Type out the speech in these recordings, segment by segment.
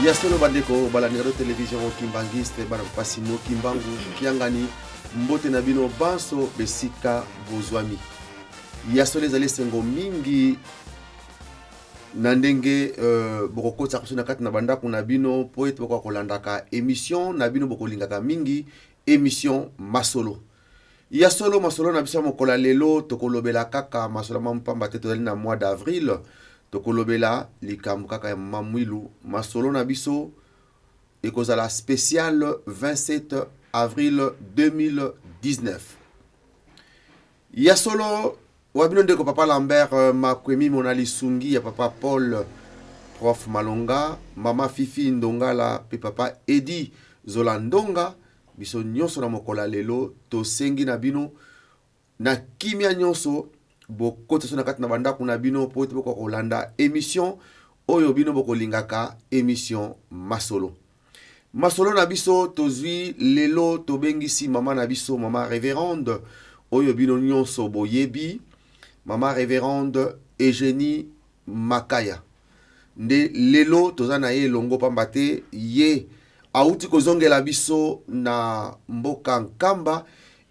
Ya solo, bandeko balandi radio télévision Kimbanguiste, bana Papa Simon Kimbangu Kiangani, mbote na bino banso besika bozwami. Ya solo, ezali esengo mingi na ndenge bokokotisa biso na kati na bandako na bino mpo ete bokoka kolandaka émission na bino bokolingaka mingi, émission Masolo. Ya solo, masolo na biso ya mokolo ya lelo, tokolobela kaka masolo ma pamba te tozali na mois d'avril. Tokolobela likambo kaka ya Mama Mwilu. Masolo na biso ekozala spécial 27 avril 2019. Ya solo, wa bino ndeko Papa Lambert Makwemi Mona, lisungi ya Papa Paul Prof Malonga, Mama Fifi Ndongala mpe Papa Edi Zola Ndonga, biso nyonso na mokolo ya lelo tosengi na bino na kimia nyonso bokota so na kati na bandako na bino mpo ete bokoka kolanda émission oyo bino bokolingaka, émission Masolo. Masolo na biso tozwi lelo, tobengisi mama na biso, mama révérende oyo bino nyonso boyebi, mama révérende Eugénie Makaya. Nde lelo toza na ye elongo pamba te ye awuti kozongela biso na mboka Nkamba,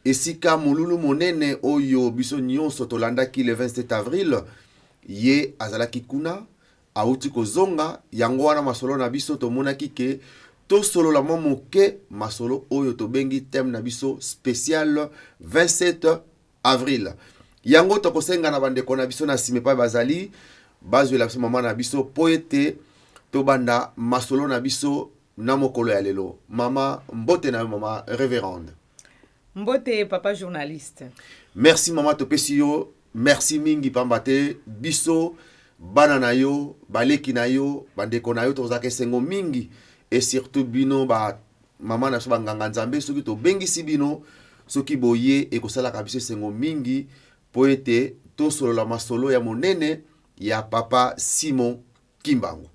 esika molulu monene oyo biso nyonso tolandaki le 27 avril. Ye azalaki kuna, awuti kozonga. Yango wana masolo na biso tomonaki ke tosolola mwa moke masolo oyo tobengi thème na biso spécial 27 avril. Yango tokosenga na bandeko na biso na nsima epai bazali bazwela biso mama na biso mpo ete tobanda masolo na biso na mokolo ya lelo. Mama, mbote na yo, mama révérende. Mbote, papa journaliste. Merci mama, topesi yo merci mingi pamba te biso bana na yo, baleki na yo, bandeko na yo, tozalaka esengo mingi et surtout bino ba mama na biso banganga Nzambe, soki tobengisi bino, soki boye, ekosalaka biso esengo mingi mpo ete tosolola masolo ya monene ya Papa Simon Kimbangu.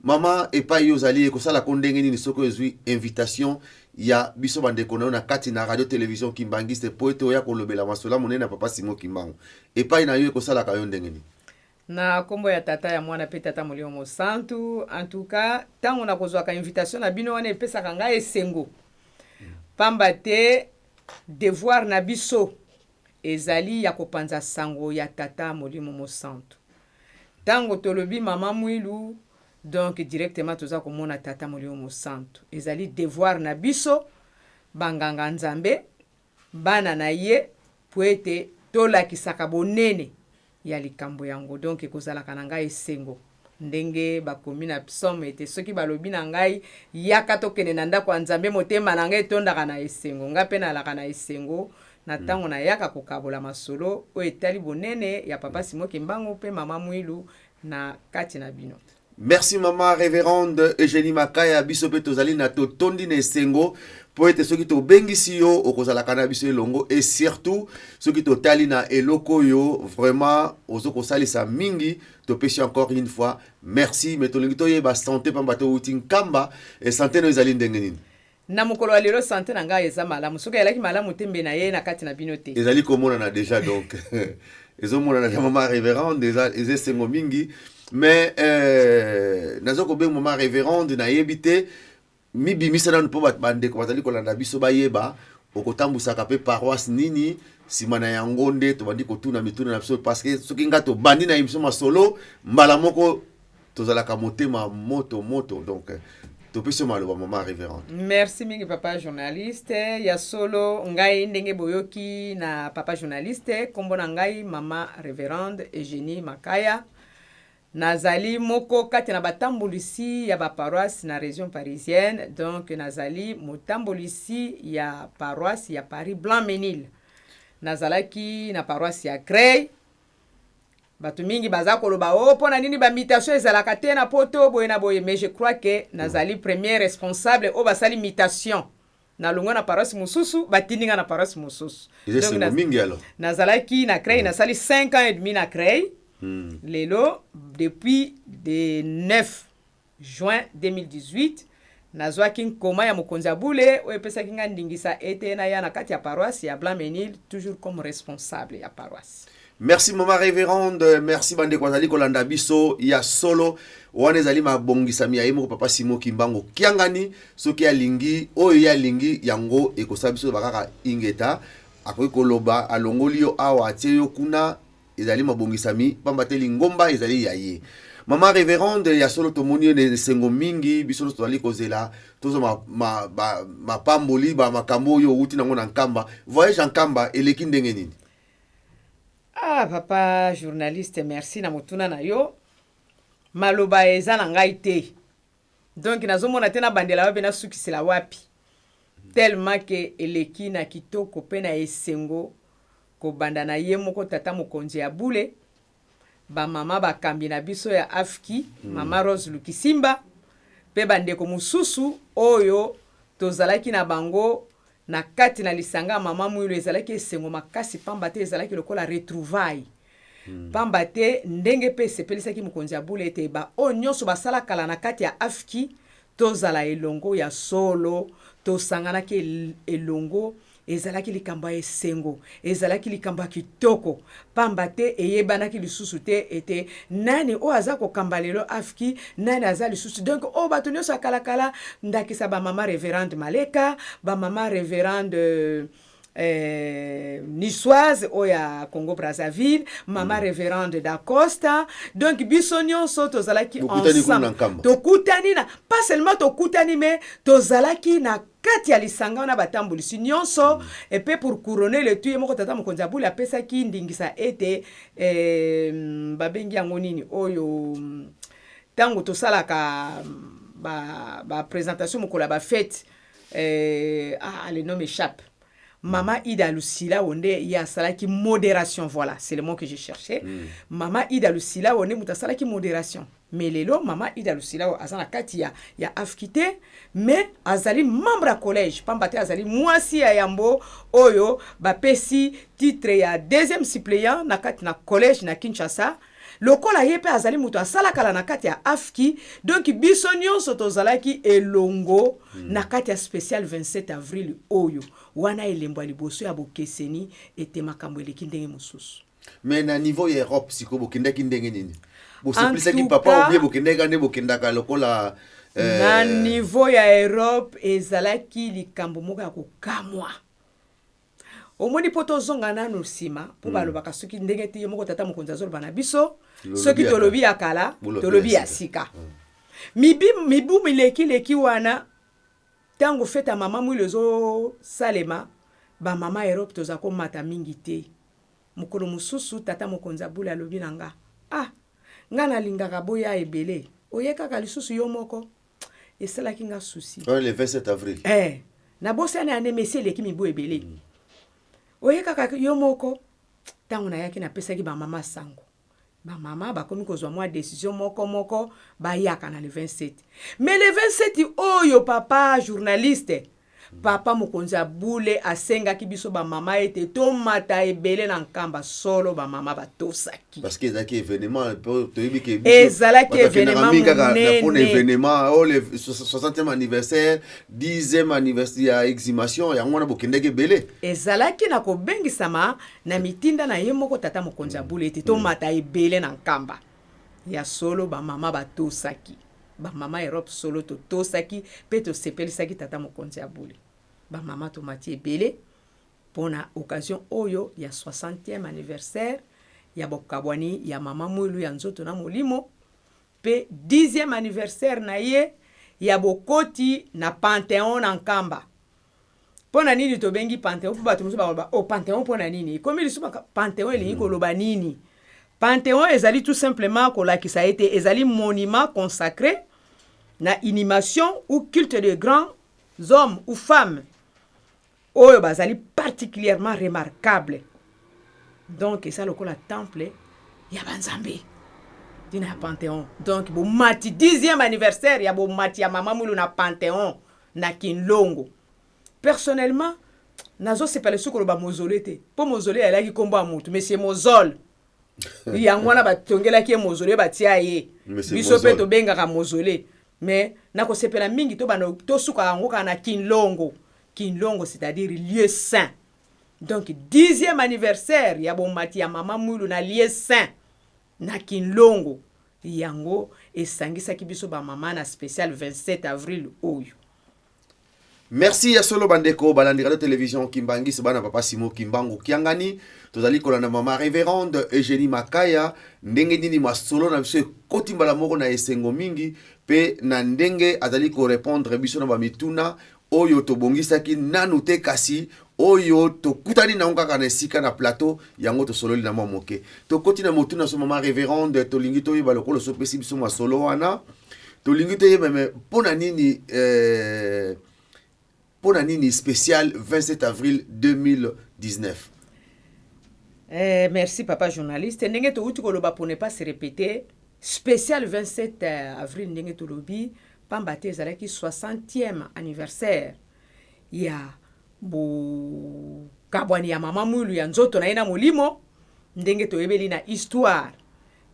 Mama, epai yo ozali, ekosalaka ndenge nini soki ozwi invitation ya biso bandeko na yo na kati na radio télévision Kimbanguiste mpo ete oya kolobela masolo ya monene ya Papa Simon Kimbangu? Epai na yo ekosalaka yo ndenge nini? Na nkombo ya Tata, ya Mwana mpe Tata Molimo Mosantu. En tout cas, ntango nakozwaka invitation na bino wana, epesaka ngai esengo pamba te devoir na biso ezali ya kopanza sango ya Tata Molimo Mosantu. Ntango tolobi Mama Mwilu, donc directement toza komona Tata Molimo Mosantu. Ezali devoir na biso banganga Nzambe, bana na ye, po ete tolakisaka bonene ya likambo yango. Donc ekozalaka na ngai esengo ndenge bakomi na psaume ete soki balobi na ngai: "Yaka tokende na ndako ya Nzambe", motema na ngai etondaka na esengo. Ngai mpe nalaka na esengo na ntango nayaka kokabola masolo oyo etali bonene ya Papa Simon Kimbangu mpe Mama Mwilu na kati na bino. Merci mama révérende Eugénie Makaya. Biso mpe tozali na totondi na esengo mpo ete soki tobengisi yo, okozalaka na biso elongo et surtout soki totali na eloko oyo vraiment ozo kosalisa mingi, topesi encore une fois merci. Mais tolingi toyeba santé pamba te outi Nkamba. E santé no ezali ndenge nini? Na mokolo ya lelo, santé na ngai eza malamu. Soki ezalaki malamu te, mbe na ye na kati na bino te. Ezali komonana déjà, donc ezomonana déjà, mama révérende, eza esengo mingi. Mais naza kobenga mama révérende, nayebi te, mibimisa nanu mpo bandeko bazali kolanda biso bayeba okotambwisaka mpe paroisse nini. Nsima na yango nde tobandi kotuna mituna na biso, parce que soki nga tobandi na émission masolo, mbala moko tozalaka motema moto moto. Donc topesi yo maloba, mama révérende. Merci mingi, papa journaliste. Ya solo, ngai ndenge boyoki na papa journaliste, nkombo na ngai mama révérende Eugénie Makaya. Nazali moko kati na batambolisi ya baparoisse na région parisienne. Donc nazali motambolisi ya paroisse ya Paris Blanc-Mesnil. Nazalaki na paroisse ya Creil. Bato mingi baza koloba: "O, mpo na nini bamutation ezalaka te na Poto boye na boye?" Mais je crois que nazali premier responsable oyo basali mutation. Nalongwa na paroisse mosusu, batindi nga na paroisse mosusu. Eza mingi alors. Nazalaki na Creil, nasali 5 ans et demi na Creil. Lelo, depuis de 9 juin 2018, nazwaki nkoma ya mokonzi ya bule oyo epesaki ngai ndingisa ete naya na kati ya paroisse ya Blanc-Mesnil, toujours comme responsable ya paroisse. Merci mama révérende, merci bandeko azali kolanda biso. Ya solo, wana ezali mabongisami ya ye moko papa Simon Kimbangu Kiangani. Soki alingi, oyo ye alingi, yango ekosala. Biso bakaka ingeta. Akoki koloba alongoli yo awa, atie yo kuna, ezali mabongisami, pamba te lingomba ezali ya ye. Mama révérende, ya solo tomoni yo na esengo mingi. Biso nyonso tozali kozela tozwa mapamboli, bamakambo oyo outi nango na Nkamba. Voyage ya Nkamba eleki ndenge nini? Ah, papa journaliste, merci na motuna na yo. Maloba eza na ngai te, donc nazomona te nabandela wapi, nasukisela wapi, tellement ke eleki na kitoko mpe na esengo. Kobanda na ye moko tata mokonzi ya bule, bamama bakambi na biso ya AFKI, mama Rose Lukisimba mpe bandeko mosusu oyo tozalaki na bango na kati na lisanga ya mama Mwilu, ezalaki esengo makasi, pamba te ezalaki lokola retrouvaille, pamba te ndenge mpe esepelisaki mokonzi ya bule ete baoyo nyonso basala kala na kati ya AFKI tozala elongo. Ya solo, tosanganaki elongo. Ezalaki likambo ya esengo, ezalaki likambo ya kitoko, pamba te eyebanaki lisusu te ete nani oyo aza kokamba lelo AFKI, nani aza lisusu. Donc oyo bato nyonso ya kalakala, ndakisa bamama révérende Maleka, bamama révérende niçoise oyo ya Congo Brazzaville, mama révérende Dacosta, donc biso nyonso tozalaki ensemble. Tokutani na, pas seulement tokutani, mais tozalaki na kati ya lisanga wana, batambolisi nyonso. Epe pour couronner le tout, ye moko tata mokonzi ya bule apesaki ndingisa ete babengi yango nini oyo ntango tosalaka baprésentation ba mokolo ya bafête, ah, le nom m'échappe, mama Ida Lucila oyo nde ye asalaki modération. Voilà, c'est le mot que je cherchais. Mama Ida Lucila oyo nde moto asalaki modération. Mais lelo mama Ida Lucila oyo aza na kati ya AFKI te, mais azali membre ya collège, pamba te azali mwasi ya yambo oyo bapesi titre ya deuxième suppléant na kati na collège na Kinshasa. Lokola ye mpe azali moto asalakala na kati ya AFKI, donc biso nyonso tozalaki elongo na kati ya spécial 27 avril oyo wana, elembo ya liboso ya bokeseni ete makambo eleki ndenge mosusu. Mais na niveau ya Europe sikoyo, bokendaki ndenge nini? Bosepelisaki papa obie bokendaki nde bokendaka lokola? Na niveau ya Europe, ezalaki likambo moko ya kokamwa. Omoni, mpo tozonga nanu nsima, mpo balobaka soki ndenge te ye moko tata mokonzi azoloba na biso, soki tolobi ya kala, tolobi ya sika. Mibu milekileki wana, ntango fête ya mama Mwilu ezosalema, bamama Europe toza komata mingi te. Mokolo mosusu tata mokonzi abuli alobi na nga: "Ah, nga nalingaka boya ebele, oye kaka lisusu yo moko." Esalaki nga souci. Le 27 avril. Nabosani ane mesi eleki mibu ebele. Oye kaka yo moko. Ntango nayaki, napesaki bamama sango. Bamama bakomi kozwa mwa décision moko moko, bayaka na le 27. Mais le 27 oyo, papa journaliste, papa mokonzi ya bule asengaki biso bamama ete tomata ebele na Nkamba. Solo, bamama batosaki. Parce que ezalaki événement, toyebi ke ezalaki événement. Monene événement oyo, le 60e anniversaire, 10e anniversaire ya exhumation, yango wana bokendaki ebele. Ezalaki na kobengisama na mitinda na ye moko tata mokonzi ya bule ete tomata ebele na Nkamba. Ya solo, bamama batosaki. Bamama Europe, solo totosaki mpe tosepelisaki tata mokonzi ya bule. Bamama tomati ebele mpona occasion oyo ya 60e anniversaire ya bokabwani ya mama Mwilu ya nzoto na molimo, mpe 10e anniversaire na ye ya bokoti na Panthéon na Nkamba. Mpo na nini tobengi Panthéon? Mpo bato mosusu bakoloba: "O oh, Panthéon, mpo na nini ekomi lisusu Panthéon? Elingi koloba nini?" Panthéon ezali tout simplement kolakisa ete ezali monument consacré na inhumation ou culte de grands hommes ou femmes oyo bazali particulièrement remarquable. Donc eza lokola temple ya banzambe, ntina ya Panthéon. Donc bomati, 10e anniversaire ya bomati ya mama Mwilu na Panthéon na Kinlongo. Personnellement, nazosepela soki koloba mausolée te, mpo mausolée eyalaki nkombo ya motu, monsieur Mozole. Yango wana batongelaki ye mausolée, batia ye. Biso mpe tobengaka mausolée, mais nakosepela mingi tobanda tosukaka yango kaka na Kinlongo. Kinlongo, c'est-à-dire lieu saint. Donc 10e anniversaire ya bomati ya Mama Mwilu na lieu saint na Kinlongo, yango esangisaki biso bamama na spécial 27 avril oyo. Merci ya solo, bandeko balandi radio télévision Kimbanguiste, bana papa Simo Kimbangu Kiangani. Tozali kolanda mama révérende Eugénie Makaya, ndenge nini masolo na biso ekoti mbala moko na esengo mingi, mpe na ndenge azali korépondre biso na bamituna oyo tobongisaki nanu te, kasi oyo tokutani nango kaka na esika na plateau yango tosololi na mwa moke. Tokoti na motuna so, mama révérende, tolingi toyeba, lokola osopesi biso masolo wana, tolingi toyeba me mpo na nini mpo na nini spécial 27 avril 2019? Merci papa journaliste. Ndenge touti koloba, pour ne pas se répéter, spécial 27 avril, ndenge tolobi, pamba te ezalaki 60e anniversaire ya bokabwani ya Mama Mwilu ya nzoto na ye na molimo, ndenge toyebeli na histoire.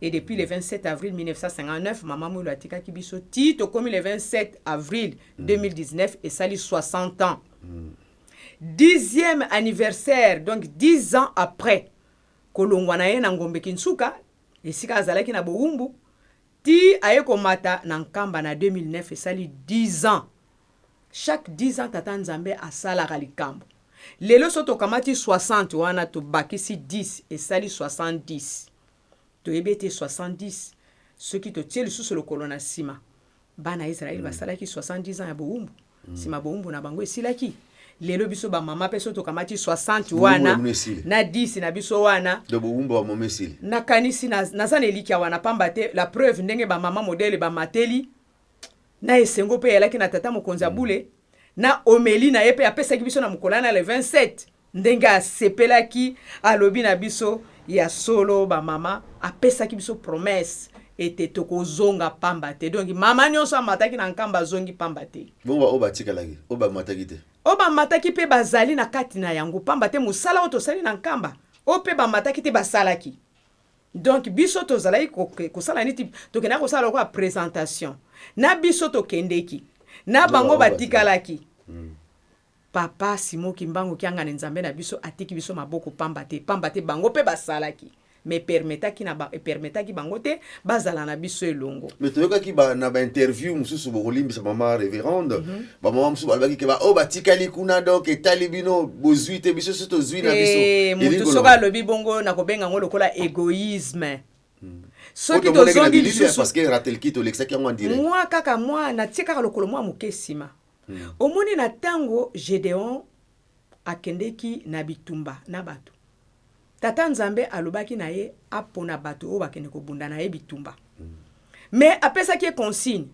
Et depuis le 27 avril 1959 Mama Mwilu atikaki biso, ti tokomi le 27 avril 2019, esali 60 ans. 10e anniversaire, donc 10 ans après kolongwa na ye na Ngombe Kinsuka, esika azalaki na bowumbu, ti aye komata na Nkamba na 2009, esali 10 ans. Chaque 10 ans tata Nzambe asalaka likambo. Lelo so tokamati 60 wana, tobakisi 10, esali 70. Toyebi ete 70, soki totie lisusu lokolo na nsima, bana ya Israele basalaki 70 ans ya bowumbu. Nsima bowumbu na bango esilaki. Lelo biso bamama mpe, so tokamati 60 Bowumbu wana na bino esili. Na 10 na biso wana. De bowumbu bamama esili. Nakanisi naza na elikya wana, pamba te la preuve, ndenge bamama modele bamateli na esengo mpe eyalaki na tata mokonzi ya bule na homélie na ye mpe apesaki biso na mokolo wana le 27, ndenge asepelaki, alobi na biso ya solo bamama, apesaki biso promesse ete tokozonga pamba te. Donc mama nyonso amataki na Nkamba azongi pamba te. Bongo oyo batikalaki, oyo bamataki te? Oyo bamataki mpe bazali na kati na yango, pamba te mosala oyo tosali na Nkamba, oyo mpe bamataki te basalaki. Donc biso tozalaki kosala neti tokendaki kosala lokola présentation na biso, tokendeki na bango batikalaki. Papa Simo Kimbangu Kiangani, Nzambe na biso, atiki biso maboko pamba te, pamba te bango mpe basalaki, mais permetaki na ba, epermetaki bango te bazala na biso elongo. Mais toyokaki na bainterview mosusu, bokolimbisa mama révérende, bamama mosusu balobaki ke oyo batikali kuna, donc etali bino, bozwi te, biso so tozwi na biso. Te, Elingi motu soki koloba alobi bongo, nakobenga yango lokola égoïsme. Soki oyo tomonaki na tozongi bilili, lisusu parce que ratelki tolekisaki yango en direct. Mwa kaka mwa natie kaka lokolo mwa moke nsima. Omoni, na ntango Gédéon akendeki na bitumba na bato, tata Nzambe alobaki na ye apona bato oyo bakende kobunda na ye bitumba. Mais apesaki ye consigne: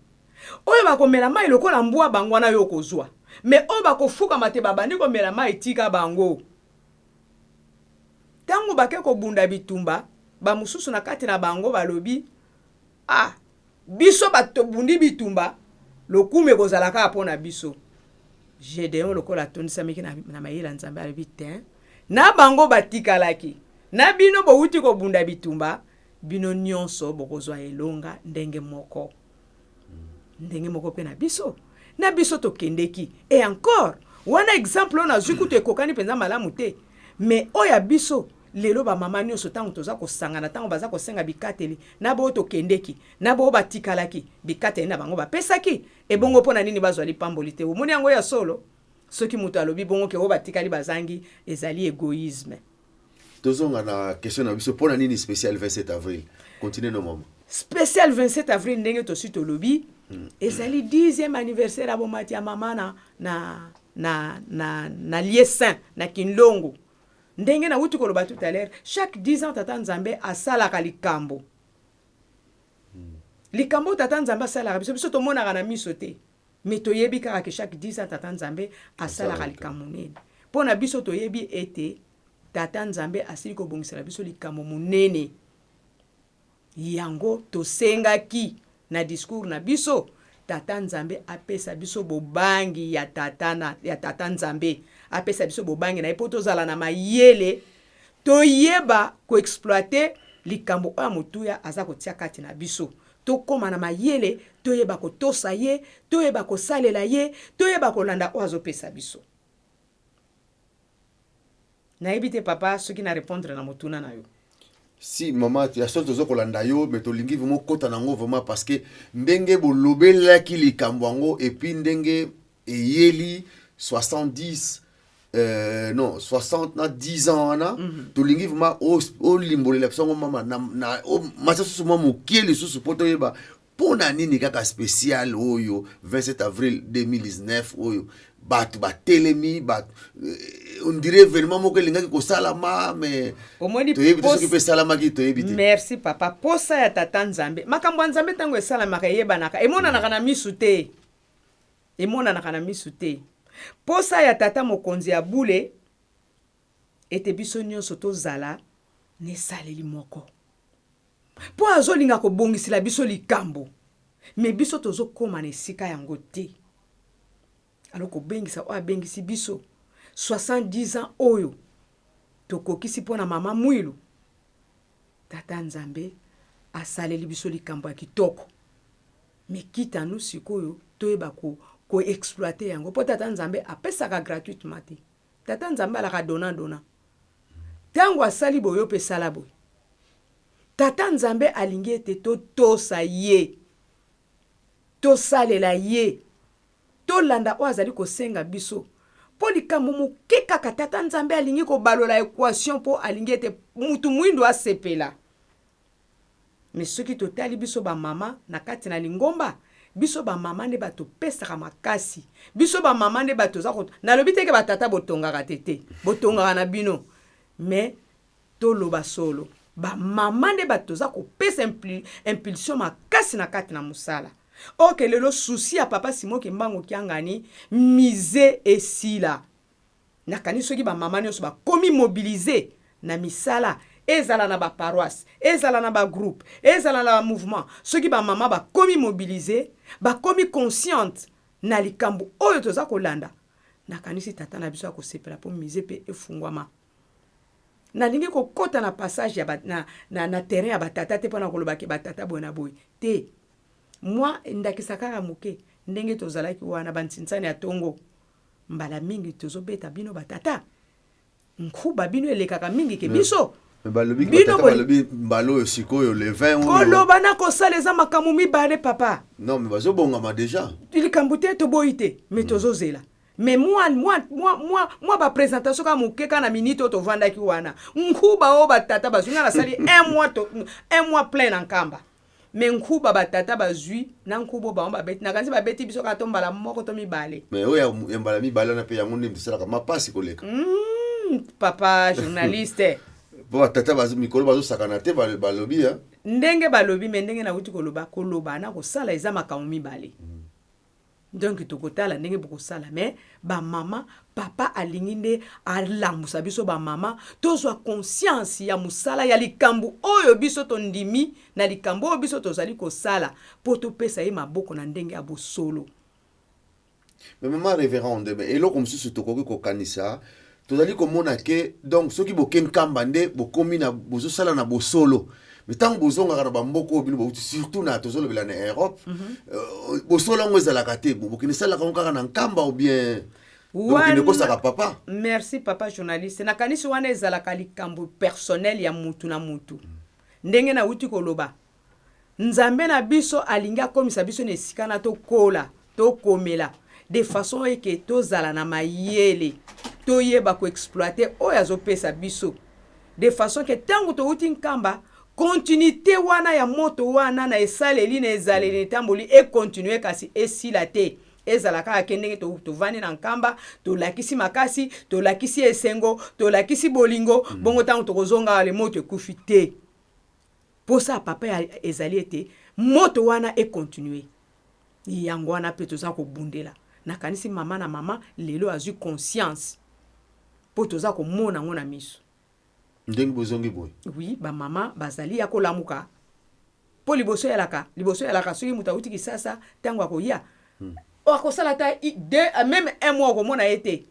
oyo bakomela mai lokola mbwa, bango wana yo okozwa, mais oyo bakofukama te, babandi komela mai, tika bango. Ntango bake kobunda bitumba, bamosusu na kati na bango balobi: "Ah, biso bato tobundi bitumba, lokumu ekozala kaka mpo na biso." Gédéon, lokola atondisamiki na mayele ya Nzambe, alobi te na bango batikalaki: "Na bino bowuti kobunda bitumba, bino nyonso bokozwa elonga ndenge moko." Ndenge moko mpe na biso tokendeki. Et encore, wana exemple oyo nazwi kutu ekokani mpenza malamu te, mais oyo ya biso lelo, bamama nyonso, ntango toza kosangana, ntango baza kosenga bikateli, na boyo tokendeki, na boyo batikalaki, bikateli na bango bapesaki ebongo, mpo na nini bazwa lipamboli te? Omoni yango ya solo, soki moto alobi bongo ke oyo batikali bazangi, ezali égoïsme. Tozonga na question na biso: mpo na nini spécial 27 avril? Continue no, mama. Spécial 27 avril, ndenge tosi tolobi, ezali 10e anniversaire ya bomati ya mama na lieu saint na Kinlongo. Ndenge nauti koloba tout à l'heure, chaque 10 ans tata Nzambe asalaka likambo. Likambo oyo tata Nzambe asalaka, biso tomonaka na miso te, mais toyebi kaka ke chaque 10 ans tata Nzambe asalaka likambo monene mpo na biso. Toyebi ete tata Nzambe asili kobongisela biso likambo monene. Yango tosengaki na discours na biso, tata Nzambe apesa biso bobangi ya tata Nzambe, apesa biso bobangi na ye mpo tozala na mayele, toyeba koexploiter likambo oyo ya motuya aza kotia kati na biso. Tokóma na mayele, toyeba kotosa ye, toyeba kosalela ye, toyeba kolanda oyo azopesa biso. Nayebi te, papa, soki na répondre na motuna na yo. Si, mama, ya solo, toza kolanda yo, mais tolingi vraiment kota nango vraiment, parce que ndenge bolobelaki likambo yango et puis ndenge eyeli 70, non, 60 na 10 ans wana, tolingi vraiment olimbolela biso yango, mama, na masa susu mwa mokie lisusu, mpo toyeba mpo na nini kaka spécial oyo 27 avril 2019 oyo bato batelemi, bato, on dirait événement moko elingaki kosalama, mais Omoni, toyebi te soki mpe esalamaki, toyebi te. Merci, papa. Posa ya tata Nzambe, makambo ya Nzambe, ntango esalamaka, eyebanaka, emonanaka na misu te, emonanaka na misu te. Posa ya tata mokonzi ya bule ete biso nyonso tozala na esaleli moko, mpo azolinga kobongisela biso likambo, mais biso tozokóma na esika yango te. Alors kobengisa oyo abengisi biso 70 ans oyo tokokisi mpo na mama Mwilu, tata Nzambe asaleli biso likambo ya kitoko. Mais kitanu sikoyo toyeba koexploiter yango, mpo tata Nzambe apesaka gratuitement te. Tata Nzambe alaka donnant donnant. Ntango asali boye, yo mpe esala boye. Tata Nzambe alingi ete totosa ye, tosalela ye, tolanda oyo azali kosenga biso, mpo likambo moke kaka, tata Nzambe alingi kobalola équation, mpo alingi ete mutu mwindu asepela. Mais soki totali biso bamama na kati na lingomba, biso bamama nde bato topesaka makasi, biso bamama nde bato toza. Nalobi teke batata botongaka te, te, botongaka na bino, mais toloba solo, bamama nde bato toza kopesa impulsion makasi na kati na mosala. Oke lelo souci ya papa Simon Kimbangu Kiangani, misère esila. Nakani soki bamama nyonso bakomi mobilisés na misala, ezala na baparoisse, ezala na bagroupe, ezala na bamouvement, soki bamama bakomi mobilisés, bakomi consciente na likambo oyo toza kolanda, nakanisi tata na biso akosepela mpo musée mpe efungwama. Nalingi kokɔta na passage ya ba, na terrain ya batata te, mpona kolobaki batata boye na boye te. Mwa ndakisa kaka moke, ndenge tozalaki wana bantinsani ya ntongo, mbala mingi tozobeta bino batata nkuba, bino elekaka mingi ke biso. Balobi, balobi mbala oyo sikoyo le 20. Koloba na kosala eza makambo mibale, papa. Non, mais bazobongama déjà. Likambo te, toboyi te, mais tozozela. Mais mwa baprésentation kaka moke, kaka na minute oyo tovandaki wana, nkuba oyo batata bazwi, nga nasali un mois plein na Nkamba, mais nkuba batata bazwi na nkuba oyo bango babeti, nakanisi babeti biso kaka to mbala moko to mibale. Mais oyo ya mbala mibale wana mpe, yango nde esalaka mapasi koleka. Papa journaliste. Mpo batata mikolo bazosakana te, balobi. Ndenge balobi, mais ndenge nauti koloba, koloba na kosala eza makambo mibale. Donc tokotala ndenge bokosala, mais bamama, papa alingi nde alambusa biso bamama, tozwa conscience ya mosala ya likambo oyo biso tondimi, na likambo oyo biso tozali kosala, mpo topesa ye maboko na ndenge ya bosolo. Mais mama révérende, eloko mosusu tokoki kokanisa, tozali komona ke donc soki boke Nkamba nde bokomi na bozosala na bosolo, mais ntango bozongaka na bamboka oyo bino bauti, surtout na tozolobela na Europe, bosolo yango ezalaka te. Bokende esalaka yango kaka na Nkamba ou bien okende kosaka, papa? Merci, papa journaliste. Nakanisi wana ezalaka likambo personnel ya mutu na mutu. Ndenge nauti koloba, Nzambe na biso alingi akomisa biso na esika na tokola, tokomela, de façon eke tozala na mayele, toyeba koexploiter oyo azopesa biso, de façon ke ntango touti Nkamba, continuité wana ya moto wana na esaleli, na ezaleli, na etamboli econtinuer, kasi esila te. Ezala kaka ke ndenge tovandi na Nkamba, tolakisi makasi, tolakisi esengo, tolakisi bolingo. Bongo ntango tokozonga, ale, moto ekufi te. Mposa ya papa ezali ete moto wana econtinuer. Yango wana mpe toza kobundela. Nakanisi mama na mama lelo azwi conscience, mpo toza komona yango na miso. Ndenge bozongi boye. Oui, bamama bazali ya kolamuka, mpo liboso yalaka soki moto awuti Kisasa, ntango akoya, akosala ata deux, même un mois, okomona ye te.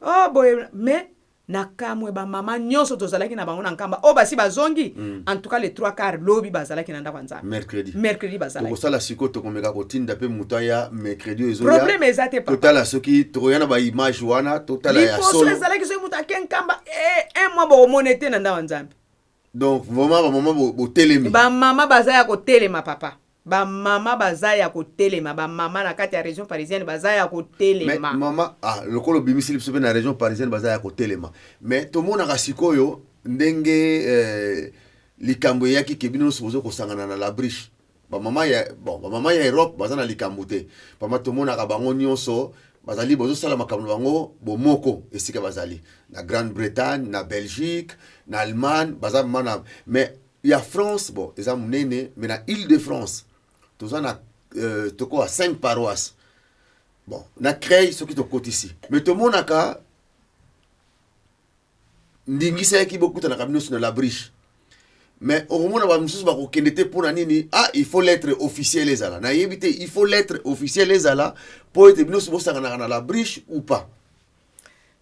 Oh boye, mais Na kamwe, bamama nyonso tozalaki na bango na Nkamba oyo basi bazongi, en tout cas les trois quarts, lobi bazalaki na ndako ya Nzambe. Mercredi. Mercredi bazalaki. Tokosala sikoyo, tokomeka kotinda mpe moto aya mercredi oyo ezoya. Problème eza te, papa. Totala soki tokoya na baimage wana, totala ya Liboso solo. ezalaki soki moto ake Nkamba, un mois bokomona ete na ndako ya Nzambe. Donc vraiment bamama botelemi. Bamama baza ya kotelema, papa. Bamama baza ya kotelema. Bamama na kati ya région parisienne baza ya Mais kotelema. mama, ah, lokola obimisili biso mpe na région parisienne baza ya kotelema, mais tomonaka sikoyo ndenge likambo eyaki ke bino nyonso bozo kosangana na La Briche. Bamama ya, bon, bamama ya Europe baza na likambo te. Pama tomonaka bango nyonso bazali, bozosala makambo na bango bomoko esika bazali, na Grande Bretagne, na Belgique, na Allemagne, baza mama na. Mais ya France, bon, eza monene, mais na Île de France toza na tokowa 5 paroisse. Bon, na Creil soki tokotisi, mais tomonaka ndingisa yaki bokutanaka bino nyonso na La Briche, mais okomona bamosusu bakokende te. Mpo na nini? Ah, il faut lettre officielle ezala. Nayebi te, il faut lettre officielle ezala mpo ete bino nyonso bosanganaka na La Briche ou pas?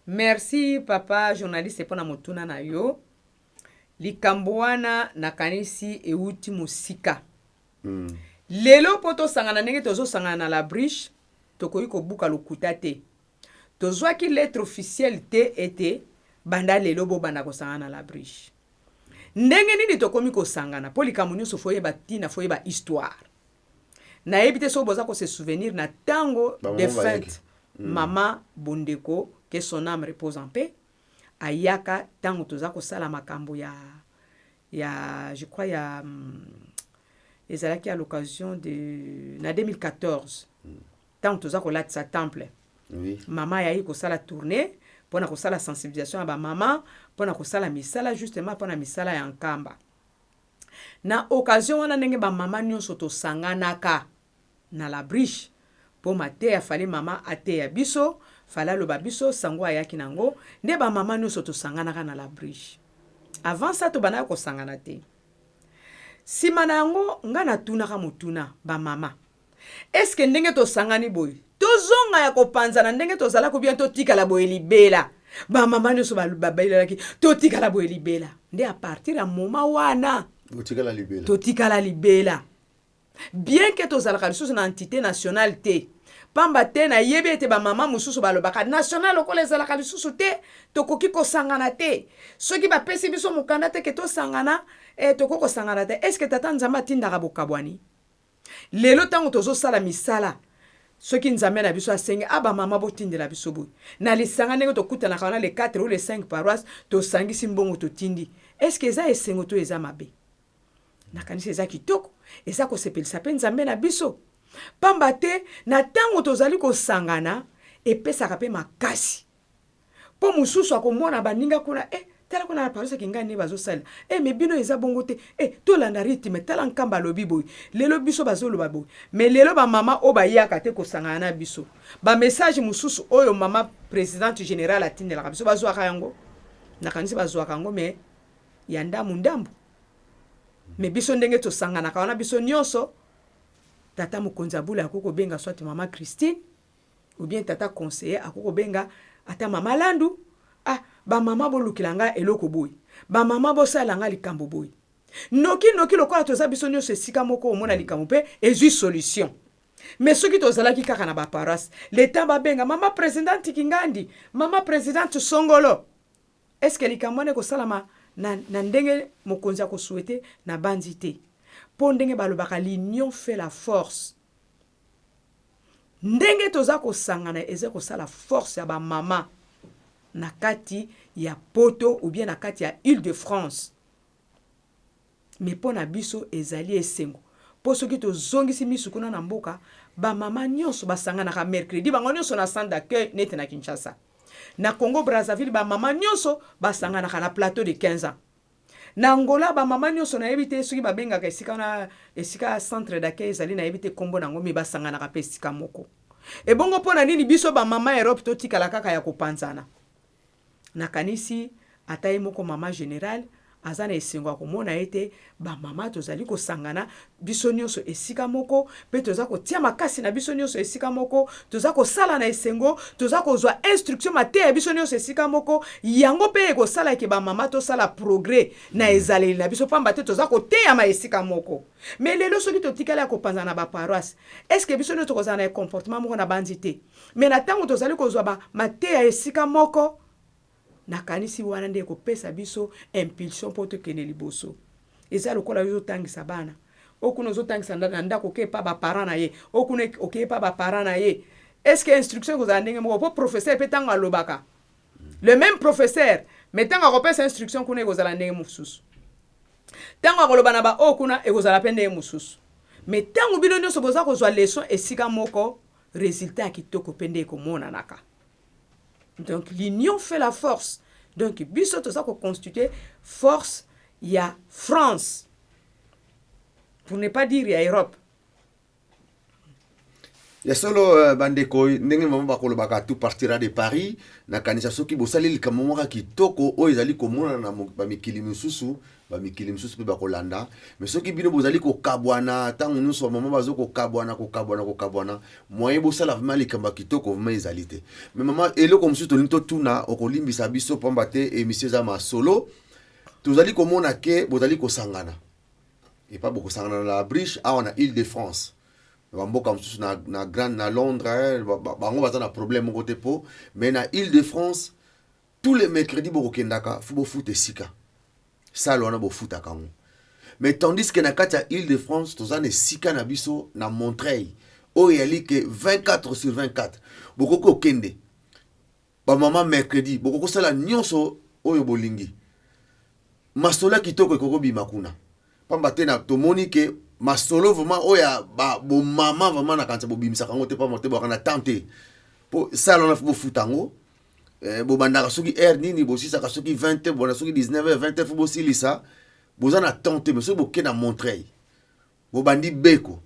Merci, papa journaliste, mpo na motuna na yo. Likambo wana nakanisi euti mosika. Lelo mpo tosangana ndenge tozosangana na La Briche, tokoki kobuka lokuta te, tozwaki lettre officielle te ete banda lelo bobanda kosangana na La Briche. Ndenge nini tokomi kosangana? Mpo likambo nyonso faut oyeba ntina, faut oyeba histoire. Nayebi te soki boza kose souvenir na ntango Bamama défunte bayaki. Mama Bondeko, que son âme repose en paix, ayaka ntango toza kosala makambo ya, je crois, ya ezalaki à l'occasion de na 2014, ntango toza kolatisa temple. Mama ayaki kosala tournée mpona kosala sensibilisation ya bamama, mpona kosala misala, justement mpona misala ya Nkamba. Na occasion wana, ndenge bamama nyonso tosanganaka na La Briche mpo mateya, fallait mama ateya biso, fallait aloba biso sango ayaki nango, nde bamama nyonso tosanganaka na La Briche. Avant ça tobandaka kosangana te. Nsima na yango, ngai natunaka motuna: bamama, eske ndenge tosangani boye, tozonga ya kopanzana ndenge tozalaki, bien totikala boye libela? Bamama nyonso babelelaki totikala boye libela. Nde à partir ya moment wana Botikala libela. Totikala libela, bien ke tozalaka lisusu na entité nationale te, pamba te nayebi ete bamama mosusu balobaka national lokola ezalaka lisusu te, tokoki kosangana te. Soki bapesi biso mokanda te ke tosangana, tokoki kosangana te. Est-ce tata Nzambe atindaka bokabwani? Lelo ntango tozosala misala, soki Nzambe na biso asengi a bamama botindela biso boye na lisanga, ndenge tokutanaka wana, les 4 ou les 5 paroisse, tosangisi mbongo, totindi, est-ce eza esengo to eza mabe? Nakanisi eza kitoko, eza kosepelisa mpe Nzambe na biso, pamba te na ntango tozali kosangana epesaka mpe makasi, mpo mosusu akomona baninga kuna, tala kuna na paroisse Kingai nde bazosalela, mais bino eza bongo te, tolanda rythme, tala Nkamba alobi boye, lelo biso bazoloba boye. Mais lelo bamama oyo bayaka te kosangana na biso, bamessage mosusu oyo mama présidente générale atindelaka biso, bazwaka yango, nakanisi bazwaka yango mais ya ndambu ndambu. Mais biso ndenge tosanganaka wana biso nyonso, tata mokonzi abula akoki kobenga soit mama Christine ou bien tata conseiller akoki kobenga ata mama Landu: ah, bamama bolukela nga eloko boye, bamama bosala nga likambo boye. Noki noki, lokola toza biso nyonso esika moko, omona likambo mpe ezwi solution. Mais soki tozalaki kaka na baparoisse, le temps babenga mama présidente Kingandi, mama présidente Songolo, est ce que likambo wana ekosalama na ndenge mokonzi akosouhaiter? Na bandi te, mpo ndenge balobaka, l'union fait la force. Ndenge toza kosangana eza kosala force ya bamama na kati ya Poto ou bien na kati ya Île de France. Mais mpo na biso ezali esengo, mpo soki tozongisi misu kuna na mboka, bamama nyonso basanganaka mercredi bango nyonso na centre d'accueil, neti na Kinshasa. Na Congo Brazzaville, bamama nyonso basanganaka na Plateau de 15 ans. Na Angola, bamama nyonso, nayebi te soki babengaka esika wana, esika centre d'accueil ezali, nayebi te nkombo nango, mais basanganaka mpe esika moko. Ebongo mpo na nini biso bamama Europe totikala kaka ya kopanzana? Nakanisi ata ye moko mama général Aza na esengo ya komona ete bamama tozali kosangana biso nyonso esika moko, mpe toza kotia makasi na biso nyonso esika moko, toza kosala na esengo, toza kozwa instruction, mateya biso nyonso esika moko. Yango mpe ekosala eke bamama tosala progrès na ezaleli na biso, pamba te toza koteyama esika moko. Mais lelo, soki totikali ya kopanza na baparoisse, est-ce biso nyonso tokozala na comportement moko? Na bandi te. Mais na ntango tozali kozwa mateya esika moko, nakanisi wana nde ekopesa biso impulsion mpo tokende liboso. Eza lokola yo ozotangisa bana, okuna ozotangisa na ndako, oke epa baparent na ye, okuna oke epa baparent na ye, est ce que instruction ekozala ndenge moko? Mpo professeur mpe, ntango alobaka, le même professeur, mais ntango akopesa instruction kuna, ekozala ndenge mosusu. Ntango akoloba na baoyo kuna, ekozala mpe ndenge mosusu. Mais ntango bino nyonso boza kozwa leçon esika moko, résultat ya kitoko mpe nde ekomonanaka. Donc l'union fait la force. Donc biso toza koconstituer force ya France, pour ne pas dire ya Europe. Ya solo, bandeko, ndenge mama bakolobaka, tout partira de Paris. Nakanisa soki bosali likambo moko kitoko oyo ezali komonana na bamikili misusu, bamikili misusu mpe bakolanda. Mais soki bino bozali kokabwana ntango nyonso, bamama bazo kokabwana, kokabwana, kokabwana, moyen bosala vraiment likambo ya kitoko vraiment ezali te. Mais mama, eloko mosusu tolingi totuna, okolimbisa biso pamba te émission eza masolo. Tozali komona ke bozali kosangana epa, bokosangana na La Briche awa na Île de France, bamboka mosusu na grande, na Londres, bango baza na problème moko te mpo. Mais na Île de France, tous les mercredis bokokendaka, faut bofuta esika, salle wana bofutaka yango. Mais tandis que na kati ya Île de France, toza na esika na biso na Montreuil oyo eyali ke 24 sur 24 bokoki kokende. Bamama, mercredi bokoki kosala nyonso oyo bolingi, masolo ya kitoko ekoki kobima kuna, pamba te na tomoni ke masolo vraiment oyo ya bomama vraiment na kanisa bobimisaka yango te, pamba te bwaka na temps te, mpo salle wana faut bofuta yango. Bobandaka soki heure nini, bosisaka soki 20 heures, bona soki 19 heures, 20 heures faut bosilisa, boza na temps te. Mais soki boke na Montreuil, bobandi beko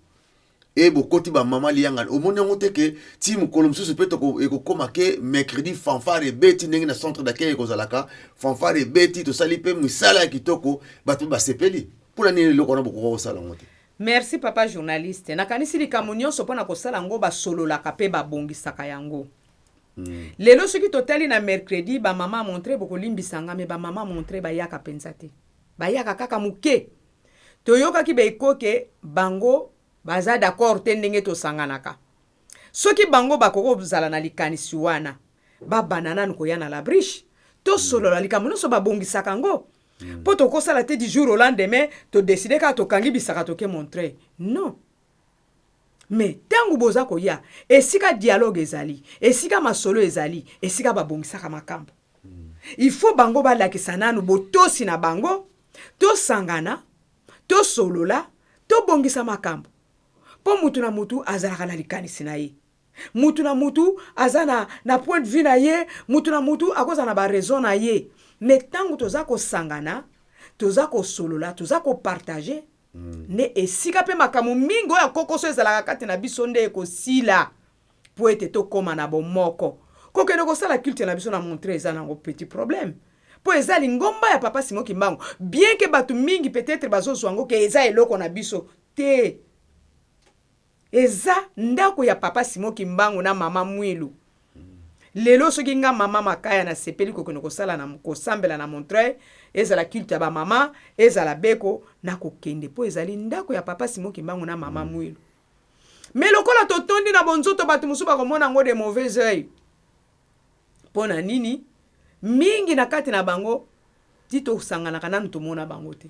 e bokoti bamama liyangani, omoni yango te ke ti mokolo mosusu mpe ekokóma ke mercredi fanfare ebeti, ndenge na centre d'accueil ekozalaka, fanfare ebeti, tosali mpe misala ya kitoko, bato mpe basepeli. Mpona nini eloko wana bokoka kosala yango te? Merci, papa journaliste. Nakanisi likambo nyonso, mpona kosala yango, basololaka mpe babongisaka yango. Lelo soki totali na mercredi, bamama Montreuil, bokolimbisanga, mais bamama Montreuil bayaka mpenza te, bayaka kaka moke. Toyokaki baekoke, bango baza d'accord te ndenge tosanganaka. Soki bango bakoki kozala na likanisi wana, babanda nanu koya na La Briche, tosolola likambo nyonso, babongisaka yango, mpo tokosala te du jour au lendemain, todécider kaka tokangi bisaka, toke Montreuil. Non, mais ntango boza koya esika dialogue ezali, esika masolo ezali, esika babongisaka makambo, il faut bango balakisa nanu botosi na bango, tosangana, tosolola, tobongisa makambo, mpo mutu na mutu azalaka na likanisi na ye, mutu na mutu aza na point de vue na ye, mutu na mutu akozala na baraison na ye. Mais ntango toza kosangana, toza kosolola, toza kopartager, nde esika mpe makambo mingi oyo akokoso ezalaka kati na biso nde ekosila, mpo ete tokóma na bomoko. Kokende kosala culte na biso na Montreuil eza nango petit problème, mpo eza lingomba ya papa Simon Kimbangu. Bien ke bato mingi peut-être bazozwa yango ke eza eloko na biso te, eza ndako ya papa Simon Kimbangu na mama Mwilu. Lelo soki nga mama Makaya nasepeli kokende kosala na kosambela na Montreuil, ezala culte ya bamama, ezala beko, nakokende, mpo ezali ndako ya papa Simon Kimbangu na mama Mwilu. Mais lokola totondi na bonzoto, bato mosusu bakomona yango de mauvais oeil. Mpo na nini? Mingi na kati na bango ti tosanganaka nanu tomona bango te.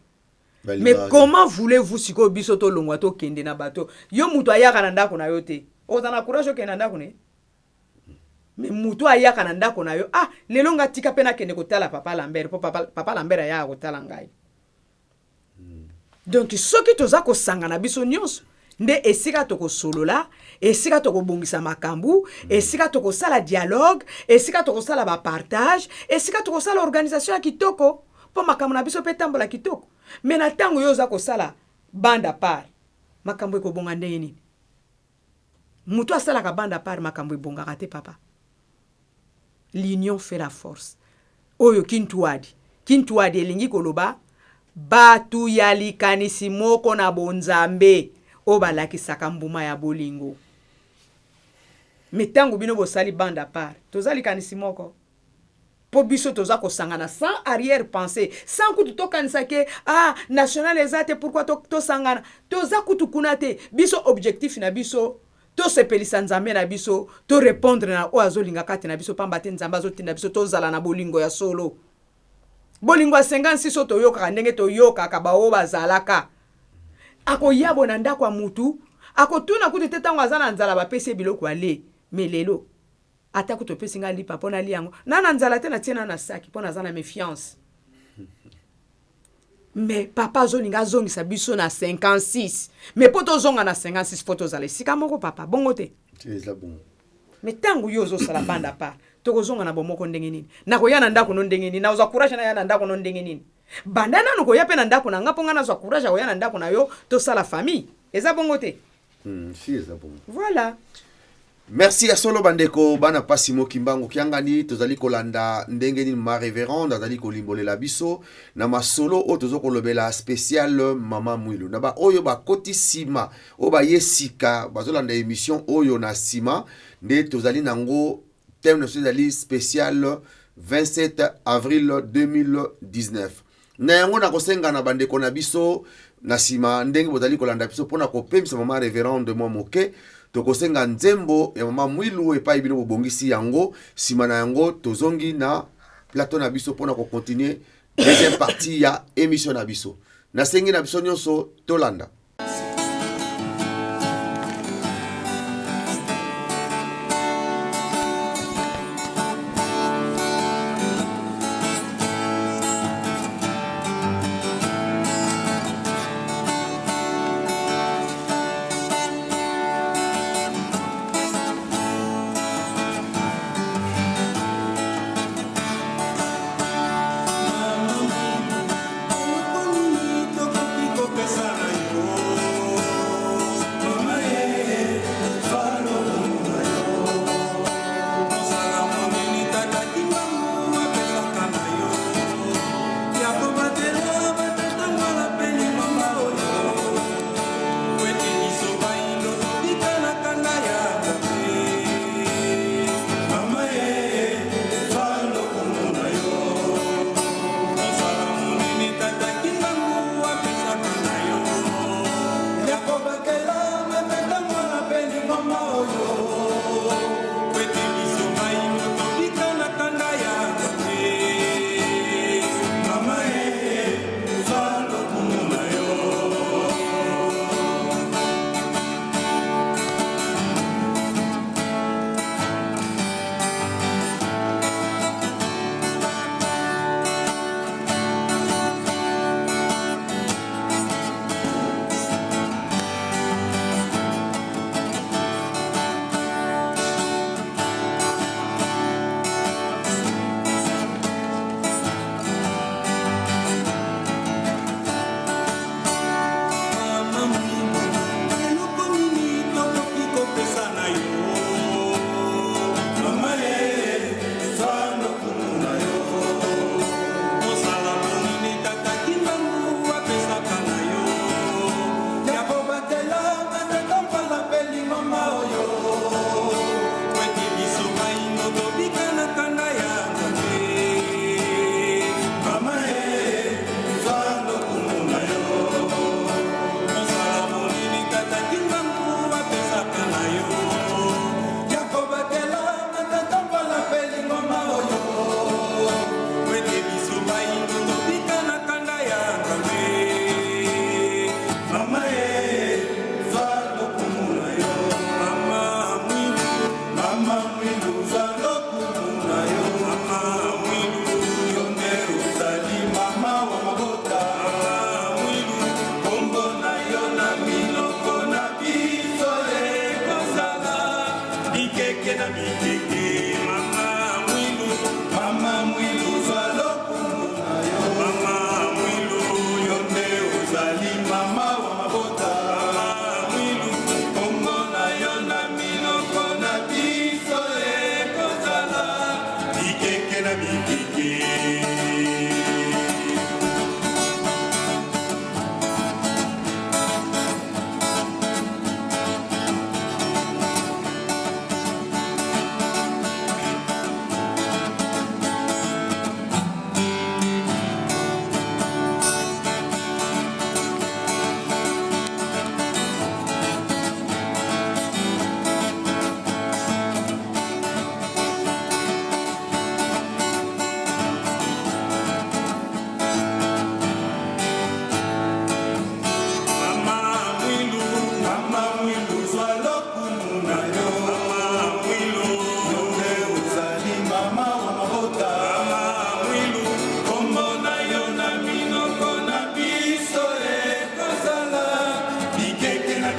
Mais comment voulez-vous sikoyo biso tolongwa, tokende na bato? Yo moto ayaka na ndako na yo te, oza na courage okende na ndako ne? Mais moto ayaka na ndako na yo, ah, lelo nga tika mpe nakende kotala papa Lambert, mpo papa Lambert ayaka kotala ngai. Donc soki toza kosangana biso nyonso, nde esika tokosolola, esika tokobongisa makambo, esika tokosala dialogue, esika tokosala bapartage, esika tokosala organisation ya kitoko, mpo makambo na biso mpe etambola kitoko. Mais na ntango yo oza kosala bande à part, makambo ekobonga ndenge nini? Moto asalaka bande à part, makambo ebongaka te, papa. L'union fait la force. Oyo kintuadi, kintuadi elingi koloba Bato ya likanisi moko na bonzambe oyo balakisaka mbuma ya bolingo. Mais ntango bino bosali bande à part, toza likanisi moko. Mpo biso toza kosangana sans arrière pensée, sans kutu tokanisa ke ah, national eza te, pourquoi tosangana? Toza kutu kuna te. Biso objectif na biso, tosepelisa Nzambe na biso, torépondre na oyo azolinga kati na biso, pamba te Nzambe azotinda biso tozala na bolingo ya solo, bolingo ya 56 oyo toyokaka ndenge toyokaka baoyo bazalaka. Akoya boye na ndako ya mutu, akotuna kutu te ntango aza na nzala, bapesi ye biloko ale. Mais lelo, ata kutu opesi ngai lipa mpo nalia yango na nzala te, natie na saki mpo naza na méfiance. Mais papa azolinga azongisa biso na 56. Mais mpo tozonga na 56, mpo tozala esika moko, papa, bongo te? Eza bongo. Mais ntango yo ozosala bande à part, tokozonga na bomoko ndenge nini? Nakoya na ndako no ndenge nini? Nazwa courage naya na ndako no ndenge nini? Banda nanu koya mpe na ndako na nga, mpo nga nazwa courage ya koya na ndako na yo, tosala famille. Eza bongo te? Si, eza bongo. Voilà. Merci. Ya solo, bandeko bana pasi mokimbangu kiangani, tozali kolanda ndenge nini ma révérende azali kolimbolela biso na masolo oyo toza kolobela, spécial mama Mwilu. Na baoyo bakoti nsima, oyo baye sika, bazolanda émission oyo na nsima, nde tozali nango, thème na biso ezali spécial 27 avril 2019. Na yango, nakosenga na bandeko na biso na nsima, ndenge bozali kolanda biso, mpona kopemisa mama révérende mwa moke, tokosenga nzembo ya mama Mwilu epai bino bobongisi yango. Nsima na yango, tozongi na plateau na biso mpona kocontinuer deuxième partie ya émission na biso. Nasengi na biso nyonso tolanda. Tokoki kopesa na yo.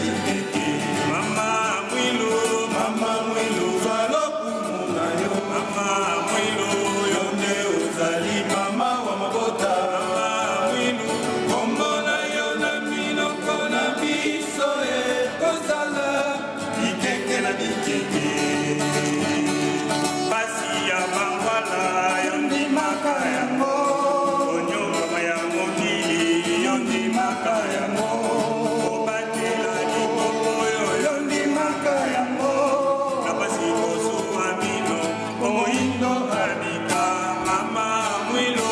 bikeke. Mama Mwilu, Mama Mwilu, zwa lokumu na yo. Mama Mwilu, yo nde ozali mama wa mabota. Mama Mwilu, kombo na yo na minoko na biso ekozala bikeke na bikeke. Pasi ya bangwala yo ndimaka yango, konyokama ya mokili yo ndimaka yango, kobatela liboko oyo yo ndimaka yango, na pasi kosuwa mino po moyindo abika. Mama Mwilu,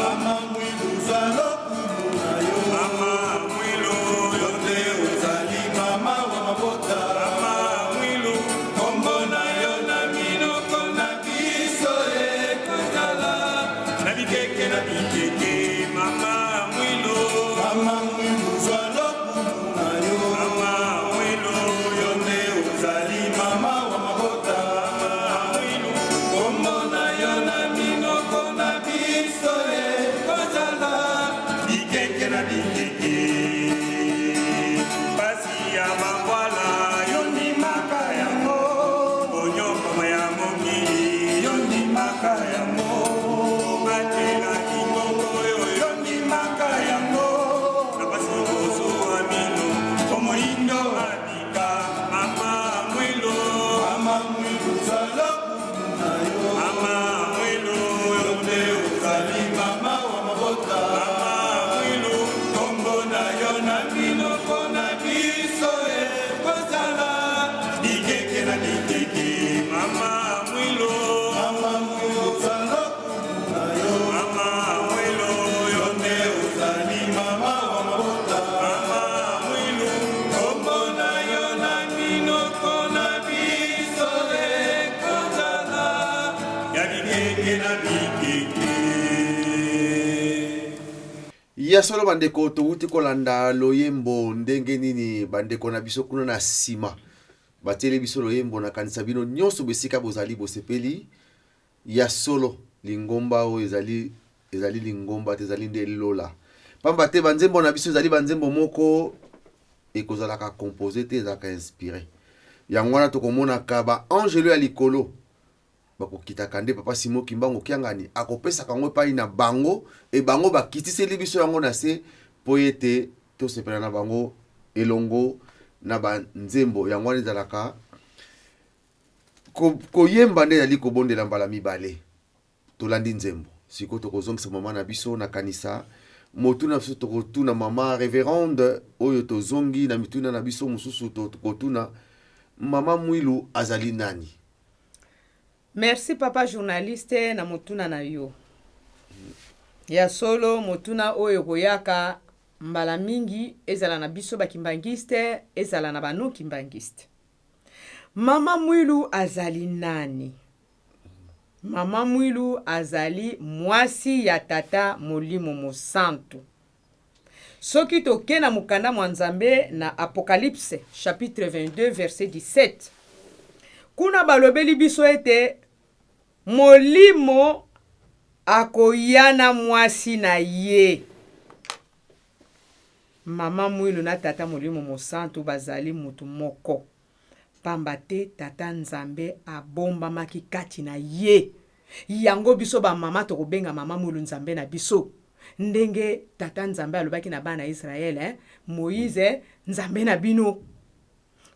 Mama Mwilu, zwa lokumu na yo. Mama Mwilu, yo nde ozali mama wa mabota. Mama Mwilu, kombo na yo na minoko na biso ekozala na bikeke na bikeke. Mama Mwilu, Mama Mwilu, zwa lokumu na yo. Mama Mwilu, yo nde ozali mama wa mabota. Mama Mwilu, kombo na yo na minoko na biso ekozala bikeke na bikeke. Pasi ya bangwala yo ndimaka yango, konyokama ya mokili yo ndimaka yango, kobatela liboko oyo yo ndimaka yango, na pasi kosuwa mino po moyindo abika. Mama Mwilu, Mama Mwilu, zwa lokumu na yo. Mama Mwilu, yo nde ozali mama wa mabota. Mama Mwilu, kombo na yo na minoko na biso ekozala bikeke na bikeke. Mama Mwilu, Mama Mwilu, zwa lokumu na yo. Mama Mwilu, yo nde ozali mama wa mabota. Mama Mwilu, kombo na yo na minoko na biso ekozala ya bikeke na bikeke. Ya solo bandeko, towuti kolanda loyembo. Ndenge nini bandeko na biso kuna na nsima batieli biso loyembo? Nakanisa bino nyonso besika bozali bosepeli. Ya solo, lingomba oyo ezali lingomba te, ezali nde lola, pamba te banzembo na biso ezali banzembo moko ekozalaka composé te, ezalaka inspiré. Yango wana tokomonaka baangelo ya likolo bakokitaka nde Papa Simo Kimbangu Kiangani akopesaka yango epai na bango, e bango bakitiseli biso yango na se mpo ete tosepela na bango elongo na banzembo. Yango wana ezalaka koyemba nde ezali kobondela mbala mibale. Tolandi nzembo, sikoyo tokozongisa mama na biso. Nakanisa motuna biso tokotuna mama révérende oyo, tozongi na mituna na biso mosusu, tokotuna Mama Mwilu azali nani? Merci, papa journaliste, na motuna na yo. Ya solo, motuna oyo ekoyaka mbala mingi, ezala na biso bakimbangiste, ezala na bano-kimbangiste. Mama Mwilu azali nani? Mama Mwilu azali mwasi ya Tata Molimo Mosantu. Soki toke na mokanda mwa Nzambe, na Apocalypse chapitre 22 verset 17, kuna balobeli biso ete Molimo akoya na mwasi na ye. Mama Mwilu na Tata Molimo Mosantu bazali mutu moko, pamba te Tata Nzambe abombamaki kati na ye. Yango biso bamama tokobenga Mama Mwilu Nzambe na biso, ndenge Tata Nzambe alobaki na bana ya Israele, eh? Moïse Nzambe na bino.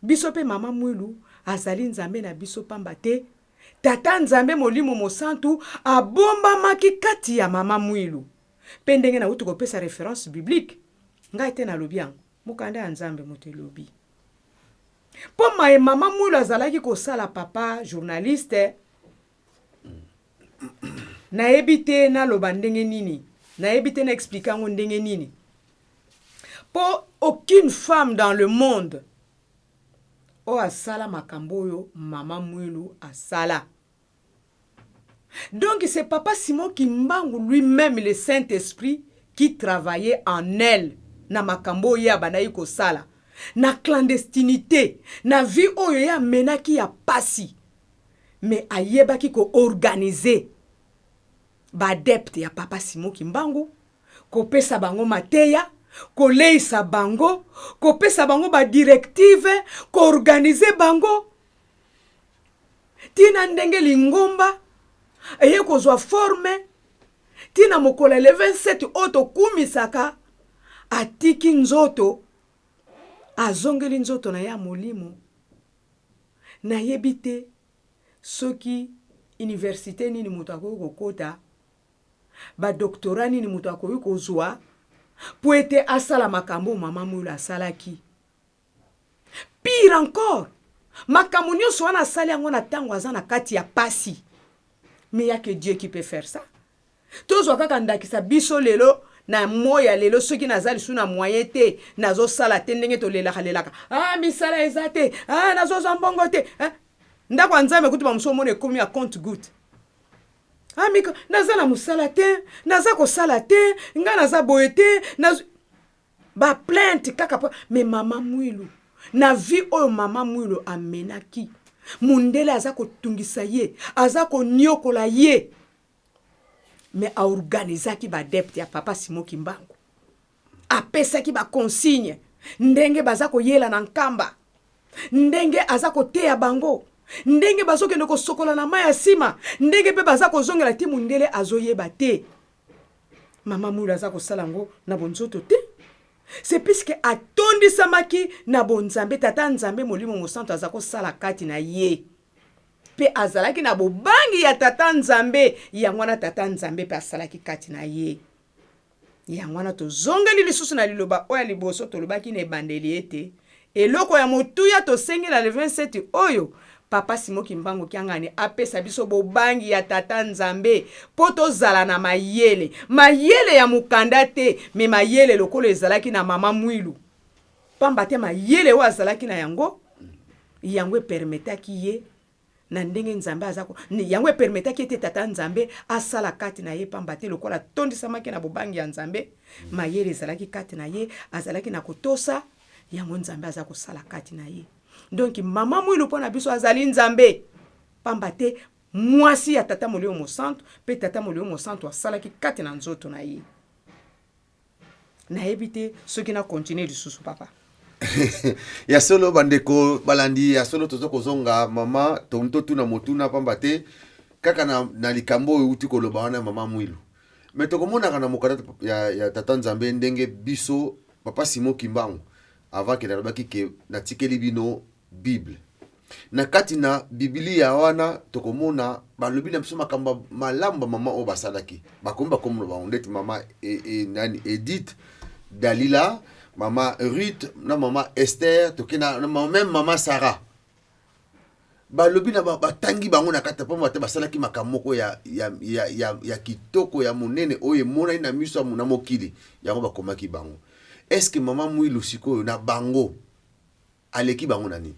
Biso mpe Mama Mwilu azali Nzambe na biso, pamba te Tata Nzambe Molimo Mosantu abombamaki kati ya Mama Mwilu. Mpe ndenge nauti kopesa référence biblique, ngai te nalobi yango, mokanda ya Nzambe moto elobi. Mpo maye Mama Mwilu azalaki kosala, papa journaliste, nayebi te naloba ndenge nini, nayebi te na expliquer yango ndenge nini, mpo aucune femme dans le monde oyo asala makambo oyo Mama Mwilu asala. Donc c'est Papa Simon Kimbangu lui-même, le Saint-Esprit, qui travaillait en elle na makambo oyo ye abandaki kosala na clandestinité, na vie oyo ye amenaki ya pasi. Mais ayebaki koorganiser baadepte ya Papa Simon Kimbangu, kopesa bango mateya. Koleisa bango, kopesa bango badirective, koorganize bango ntina ndenge lingomba eye kozwa forme ntina mokolo ya le 27 oyo tokumisaka. Atiki nzoto, azongeli nzoto na ye ya molimo. Nayebi te soki université nini moto akoki kokota, badoctorat nini moto akoki kozwa mpo ete asala makambo mama Mwilu asalaki. Pire encore, makambo nyonso wana asali yango na ntango aza na kati ya pasi. Mais y a que Dieu qui peut faire ça. Tozwa kaka ndakisa biso lelo, na moi ya lelo, soki naza lisusu na moyen te, nazosala te, ndenge tolelaka lelaka: "Ah, misala eza te, ah, nazozwa mbongo te, ah." Ndako ya Nzambe kutu bamosu omona ekomi ya compte-goutte. Ah, miko naza na mosala te, naza kosala te, ngai naza boye te, baplainte kaka po. Mais mama Mwilu, na vie oyo mama Mwilu amenaki, mundele aza kotungisa ye, aza koniokola ye, mais aorganizaki baadepte ya papa Simon Kimbangu, apesaki baconsigne ndenge baza koyela na Nkamba, ndenge aza koteya bango, ndenge bazokende kosokola na mai ya nsima, ndenge mpe baza kozongela ti mundele azoyeba te. Mama Mwilu aza kosala yango na bonzoto te, c'est puisque atondisamaki na bonzambe. Tata Nzambe Molimo Mosantu aza kosala kati na ye, mpe azalaki na bobangi ya tata Nzambe. Yango wana tata Nzambe mpe asalaki kati na ye. Yango wana tozongeli lisusu na liloba oyo ya liboso tolobaki na ebandeli, ete eloko ya motuya tosengi na le 27 oyo, papa Simon Kimbangu Kiangani apesa biso bobangi ya tata Nzambe, mpo tozala na mayele, mayele ya mokanda te, mais mayele lokola ezalaki na mama Mwilu. Pamba te mayele oyo azalaki na yango, yango epermetaki ye na ndenge Nzambe aza, yango epermetaki ete tata Nzambe asala kati na ye. Pamba te lokola atondisamaki na bobangi ya Nzambe, mayele ezalaki kati na ye, azalaki na kotosa yango, Nzambe aza kosala kati na ye. Donc mama Mwilu mpo na biso azali Nzambe, pamba te mwasi ya tata Molimo Mosantu, mpe tata Molimo Mosantu asalaki kati na nzoto na ye. Nayebi te soki na continue lisusu, papa. Ya solo, bandeko balandi, ya solo, toza kozonga. Mama, totuna motuna, pamba te kaka na likambo oyo euti koloba wana, mama Mwilu, mais tokomonaka na mokanda ya tata Nzambe ndenge biso papa Simon Kimbangu avant ke nalobaki ke natikeli bino Bible. Na kati na Bibilia wana tokomona balobi na biso makambo malamu bamama oyo basalaki. Bakomi bakomona bango ndeti mama nani, Edith, Dalila, mama Ruth na mama Esther, toke na même mama Sarah. Balobi na batangi bango na kati pamba te basalaki makambo moko ya kitoko, ya monene, oyo emonani na miso na mokili. Yango bakomaki bango. Est ce que mama Mwilu sikoyo na bango aleki bango na nini?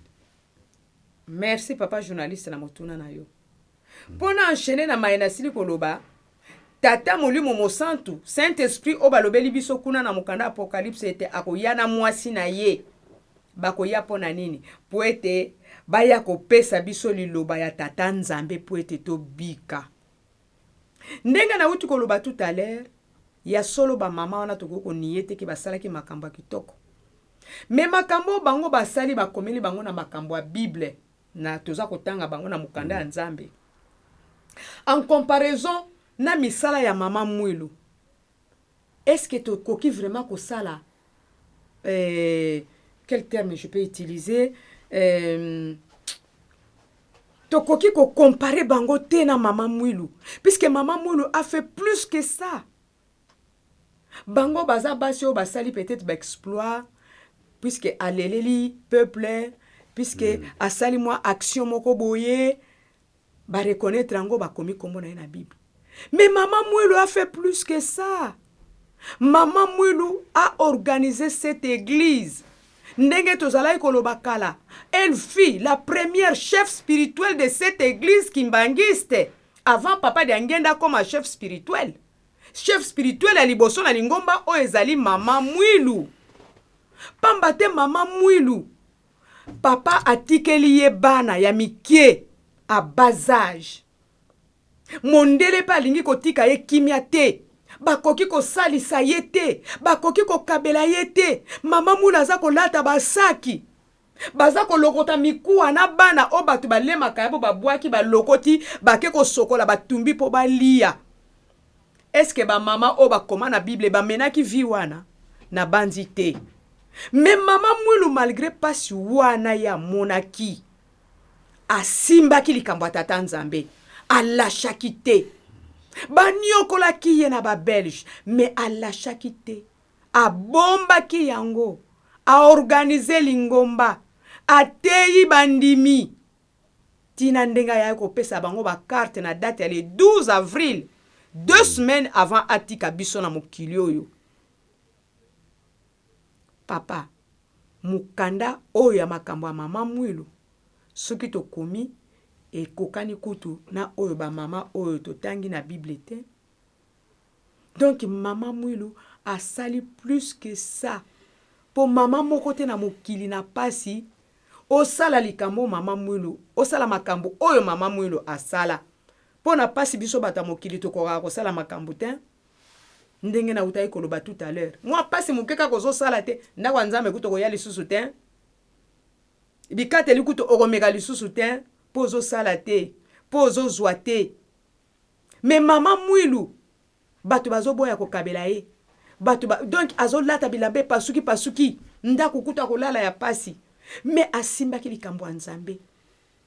Merci, papa journaliste, na motuna na yo. Mpo na enchaîne na maye nasili koloba, tata Molimo Mosantu, Saint Esprit oyo balobeli biso kuna na mokanda Apocalypse ete akoya na mwasi na ye, bakoya mpo na nini? Mpo ete baya kopesa biso liloba ya tata Nzambe, mpo ete tobika. Ndenge nauti koloba tout à l'heure, ya solo, bamama wana tokoki konier te ke basalaki makambo ya kitoko. Mais makambo oyo bango basali, bakomeli bango na makambo ya Bible, na toza kotanga bango na mokanda ya Nzambe. En comparaison na misala ya mama Mwilu, est ce que tokoki vraiment kosala, quel terme je peux utiliser, tokoki kocompare bango te na mama Mwilu, puisque mama Mwilu a fait plus que ça. Bango baza basi oyo basali peut-être baexploit, puisque aleleli peuple, puisque asali mwa action moko boye, bareconnaître yango, bakomi nkombo na ye na Bible. Mais mama Mwilu a fait plus que ça. Mama Mwilu a organisé cette église. Ndenge tozalaki koloba kala, elle fut la première chef spirituelle de cette église kimbanguiste avant papa Diangenda comme chef spirituel. Chef spirituel ya liboso na lingomba oyo ezali mama Mwilu, pamba te mama Mwilu, papa atikeli ye bana ya mike à bas âge. Mondele mpe alingi kotika ye kimia te. Bakoki kosalisa ye te, bakoki kokabela ye te. Mama Mwilu aza kolata basaki, baza kolokota mikuwa na bana oyo bato balemaka ya bo babwaki, balokoti, bake kosokola, batumbi mpo balia. Est-ce ba mama oyo bakoma na Bible bamenaki vie wana? Nabanzi te. Mais mama Mwilu, malgré pasi wana ye amonaki, asimbaki likambo ya tata Nzambe, alashaki te. Baniokolaki ye na Babelge, mais alashaki te, abombaki yango, aorganize lingomba, ateyi bandimi ntina ndenge ayaki kopesa bango bacarte na date ya le 12 avril, 2 semaines avant atika biso na mokili oyo. Papa, mokanda oyo ya makambo ya mama Mwilu, soki tokomi, ekokani kutu na oyo bamama oyo totangi na Bible te. Donc mama Mwilu asali plus que ça, mpo mama moko te na mokili na pasi osala likambo mama Mwilu osala, makambo oyo mama Mwilu asala mpo na pasi. Biso bato ya mokili tokokaka kosala makambo te ndenge nautaki koloba tout à l'heure. Mwa pasi moke kaka, ozosala te ndako ya Nzambe, kutu okoya lisusu te, bikateli kutu okomeka lisusu te, mpo ozosala te, mpo ozozwa te. Mais mama Mwilu, bato bazoboya kokabela ye, bato ba, donc azolata bilamba epasuki pasuki, ndako kutu akolala ya pasi, mais asimbaki likambo ya Nzambe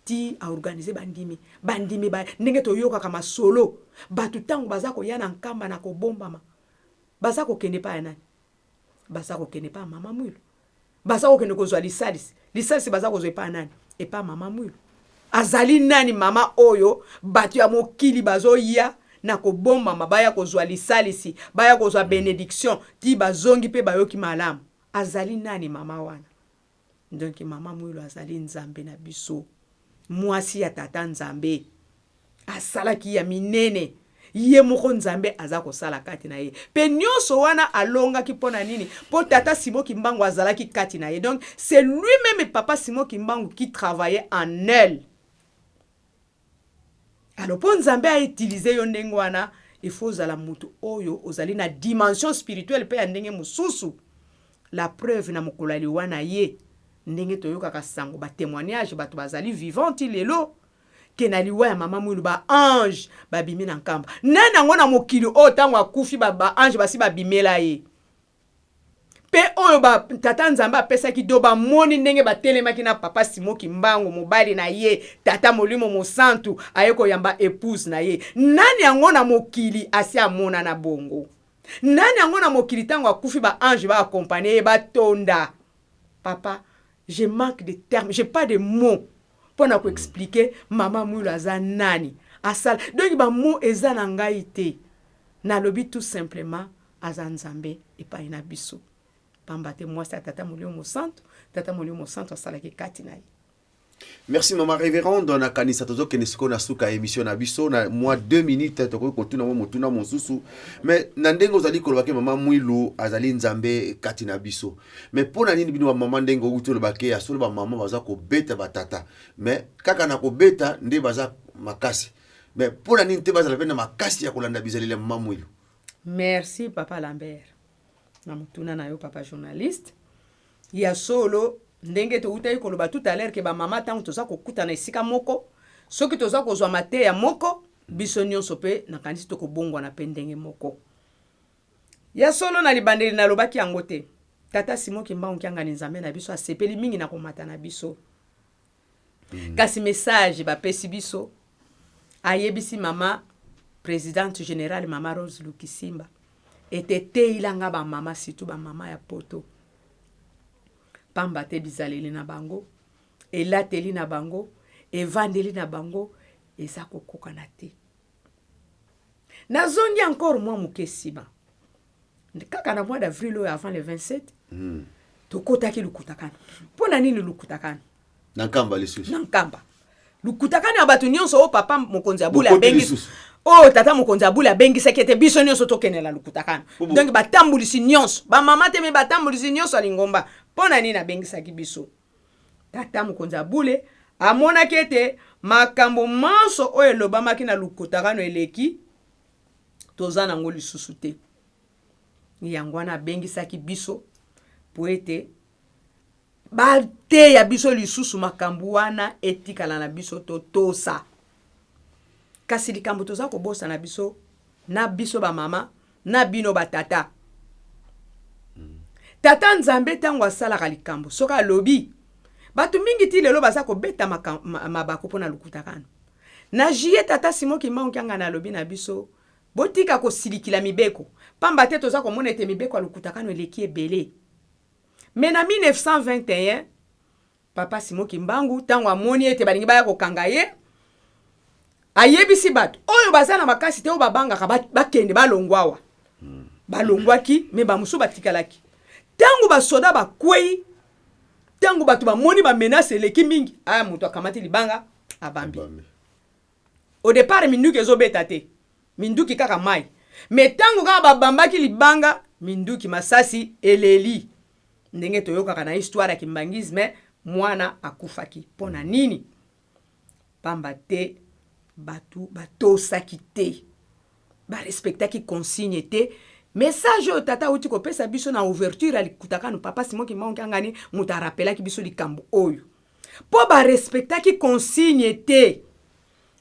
ti aorganize bandimi. Bandimi ba, ndenge toyokaka masolo, bato ntango baza koya na Nkamba na kobombama, baza kokende epai ya nani? Baza kokende epai ya mama Mwilu. Baza kokende kozwa lisalisi. Lisalisi baza kozwa epai ya nani? Epai ya mama Mwilu. Azali nani mama oyo bato ya mokili bazoya na kobombama, baya kozwa lisalisi, baya kozwa bénédiction, ti bazongi mpe bayoki malamu? Azali nani mama wana? Donc mama Mwilu azali Nzambe na biso, mwasi ya tata Nzambe. Asalaki ya minene, ye moko Nzambe aza kosala kati na ye, mpe nyonso wana alongaki mpo na nini? Mpo tata Simon Kimbangu azalaki kati na ye. Donc c'est lui-même, papa Simon Kimbangu, qui travaillait en elle. Alors mpo Nzambe autilize yo ndenge wana, il faut ozala motu oyo ozali na dimension spirituelle mpe ya ndenge mosusu. La preuve, na mokolo ya liwa na ye, ndenge toyokaka sango, batémoignage, bato bazali vivant ti lelo, ke na liwa ya mama Mwilu, baange babimi na Nkamba. Nani yango na mokili oyo ntango akufi, baange basi babimela ye, mpe oyo ba, tata Nzambe apesaki do, bamoni ndenge batelemaki na papa Simon Kimbangu, mobali na ye, tata Molimo Mosantu aye koyamba épouse na ye? Nani yango na mokili asi amonana bongo? Nani yango na mokili ntango akufi, baange baakompagne ye, batonda? Papa, je manque de termes, j'ai pas de mots mpo na koexpliquer mama Mwilu aza nani, asala. Donc bamots eza na ngai te. Nalobi tout simplement, aza Nzambe epai na biso, pamba te mwasi ya tata Molimo Mosantu, tata Molimo Mosantu asalaki kati na ye. Merci, mama révérende. Nakanisa tozokende sikoyo na suka ya émission na biso. Na mwa 2 minutes, tokoki kotuna mwa motuna mosusu. Mais na ndenge ozali koloba ke mama Mwilu azali Nzambe kati na biso, mais mpo na nini bino bamama, ndenge outi oloba ke ya solo bamama baza kobeta batata, mais kaka na kobeta nde baza makasi, mais mpo na nini te bazala mpe na makasi ya kolanda bizaleli ya mama Mwilu? Merci, papa Lambert, na motuna na yo, papa journaliste. Ya solo, ndenge toutaki koloba tout à l'heure ke bamama, ntango toza kokutana esika moko, soki toza kozwa mateya moko, biso nyonso mpe nakanisi tokobongwana mpe ndenge moko. Ya solo, na libandeli nalobaki yango te, tata Simon Kimbangu Kiangani, Nzambe na biso, asepeli mingi na komata na biso. Kasi message bapesi biso, ayebisi mama présidente générale, mama Rose Lukisimba, ete teyilanga bamama, surtout bamama ya Poto, pamba te bizaleli na bango, elateli na bango, evandeli na bango eza kokokana te. Nazongi encore mwa moke nsima, kaka na mois d'avril oyo, avant le 27, tokotaki Lukutakana. Mpo na nini Lukutakana? Na Nkamba lisusu? Na Nkamba, Lukutakana ya bato nyonso oyo papa mokonzi ya bule abengi, oyo tata mokonzi ya bule abengisaki ete biso nyonso tokende na Lukutakana. Donc batambulisi nyonso, bamama te, mais batambulisi nyonso ya lingomba. Mpo na nini abengisaki biso? Tata mokonzi ya bule amonaki ete makambo manso oyo elobamaki na Lukutakano eleki. Toza nango lisusu te. Yango wana abengisaki biso po ete bateya biso lisusu makambo wana etikala na biso totosa. Kasi likambo toza kobosana biso na biso bamama na bino batata. Tata Nzambe ntango asalaka likambo, soki alobi, bato mingi ti lelo baza kobeta mabaku mpo na lokuta kano. Na juillet, tata Simon Kimbangu Kiangani alobi na biso: botika kosilikila mibeko, pamba te toza komona ete mibeko ya lokuta kano eleki ebele. Mais na 1921, papa Simon Kimbangu, ntango amoni ete balingi baya kokanga ye, ayebisi bato oyo baza na makasi te, oyo babangaka, bakende, balongwa awa. Balongwaki, mais bamosusu batikalaki. Ntango basoda bakwei, ntango bato bamoni bamenaces eleki mingi, aya moto akamati libanga, abambi. Abambi. Au départ minduki ezobeta te, minduki kaka mai, mais ntango kaka babambaki libanga, minduki masasi eleli. Ndenge toyokaka na histoire ya kimbanguisme, mwana akufaki. Mpo na nini? Pamba te bato batosaki te, barespectaki consigne te. Message oyo tata auti kopesa biso na ouverture ya likutakano, papa Simon Kimbangu Kiangani moto arapelaki biso likambo oyo, mpo barespectaki consigne te.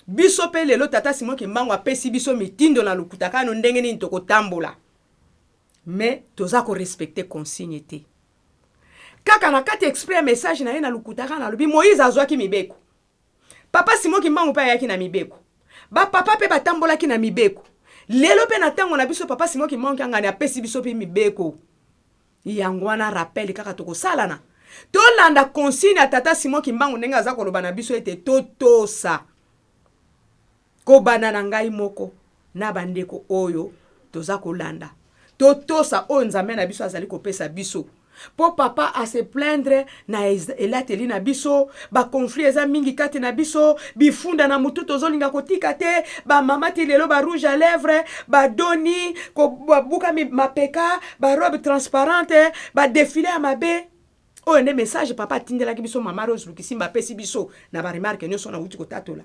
Biso mpe lelo, tata Simon Kimbangu apesi biso mitindo na lukutakano ndenge nini tokotambola, mais toza korespecter consigne te. Kaka na kati exprès ya message na ye na lukutakano, alobi Moïse azwaki mibeko, papa Simon Kimbangu mpe ayaki na mibeko, bapapa mpe batambolaki na mibeko. Lelo mpe na ntango na biso, papa Simon Kimbangu Kiangani apesi biso mpe mibeko. Yango wana rappel kaka tokosalana, tolanda consigne ya tata Simon Kimbangu ndenge aza koloba na biso ete totosa. Kobanda na ngai moko na bandeko oyo toza kolanda, totosa oyo Nzambe na biso azali kopesa biso. Mpo papa ase plaindre na elateli na biso, baconflits eza mingi kati na biso, bifunda na motu tozolinga kotika te. Bamama ti lelo barouge à lèvre, badoni babuka mapeka, barobe transparente, badéfilé ya mabe. Oyo nde message papa atindelaki biso. Mama Rose Lukisimba apesi biso na baremarques nyonso nauti kotatola.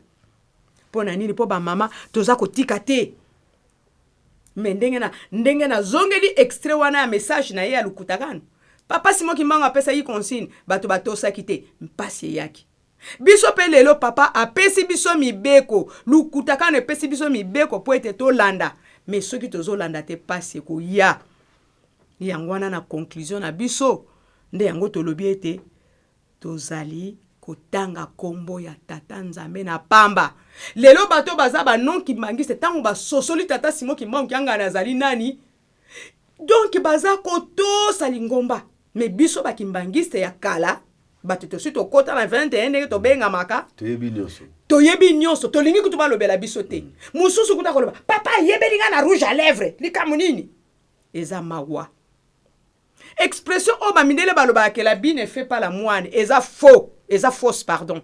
Mpo na nini? Mpo bamama toza kotika te. Mais ndenge na ndenge nazongeli extrait wana ya message na ye ya lokuta kano, papa Simon Kimbangu apesaki consigne, bato batosaki te, mpasi eyaki. Biso mpe lelo, papa apesi biso mibeko, lukuta kano epesi biso mibeko mpo ete tolanda, mais soki tozolanda te, mpasi ekoya. Yango wana na conclusion na biso nde yango tolobi ete tozali kotanga nkombo ya tata Nzambe na pamba. Lelo bato baza banon kimbanguiste, ntango basosoli tata Simon Kimbangu Kiangani azali nani, donc baza kotosa lingomba. Mais biso bakimbanguiste ya kala, bato tosi tokɔta na 21 ndenge tobengamaka, Toyebi nyonso. Toyebi nyonso, tolingi kutu balobela biso te. Mosusu kuta koloba: "Papa ayebeli nga na rouge à lèvre." Likambo nini? Eza mawa. Expression oyo bamindele balobaka ke l'habit ne fait pas le moine eza faux, eza fausse, pardon.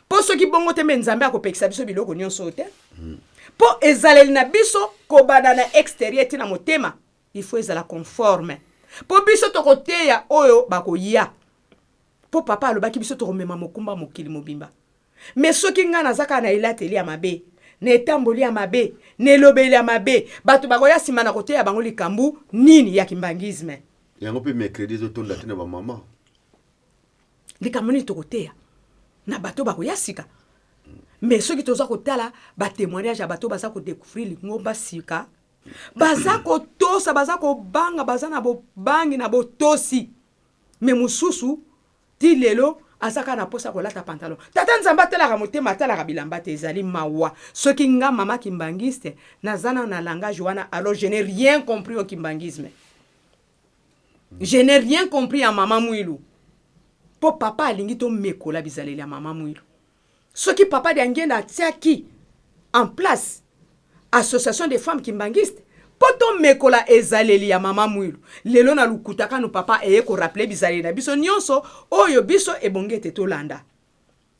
Mpo soki bongo te, mais Nzambe akopekisa biso biloko nyonso oyo te. Mpo ezaleli na biso, kobanda na extérieur ti na motema, il faut ezala conforme, mpo biso tokoteya oyo bakoya. Mpo papa alobaki biso tokomema mokumba mokili mobimba. Mais soki ngai naza kaka na elateli ya mabe, na etamboli ya mabe, na elobeli ya mabe, bato bakoya nsima na koteya bango likambo nini ya kimbanguisme? Yango mpe mercredi ezotonda te na bamama. Likambo nini tokoteya na bato bakoya sika? Mais soki toza kotala batémoignage ya bato baza kodécouvrir lingomba sika, baza kotosa, baza kobanga, baza na bobangi na botosi. Mais mosusu ti lelo aza kaka na mposa kolata pantalon. Tata Nzambe atalaka motema, atalaka bilamba te. Ezali mawa. Soki nga mama kimbanguiste naza na langage wana, alors je n'ai rien compris au kimbanguisme, je n'ai rien compris ya mama Mwilu. Mpo papa alingi tomekola bizaleli ya mama Mwilu. Soki papa Diangenda atiaki en place Association des femmes kimbanguiste mpo tomekola ezaleli ya mama Mwilu, lelo na lukuta kano papa eye korappeler bizaleli na biso nyonso oyo biso ebongi ete tolanda.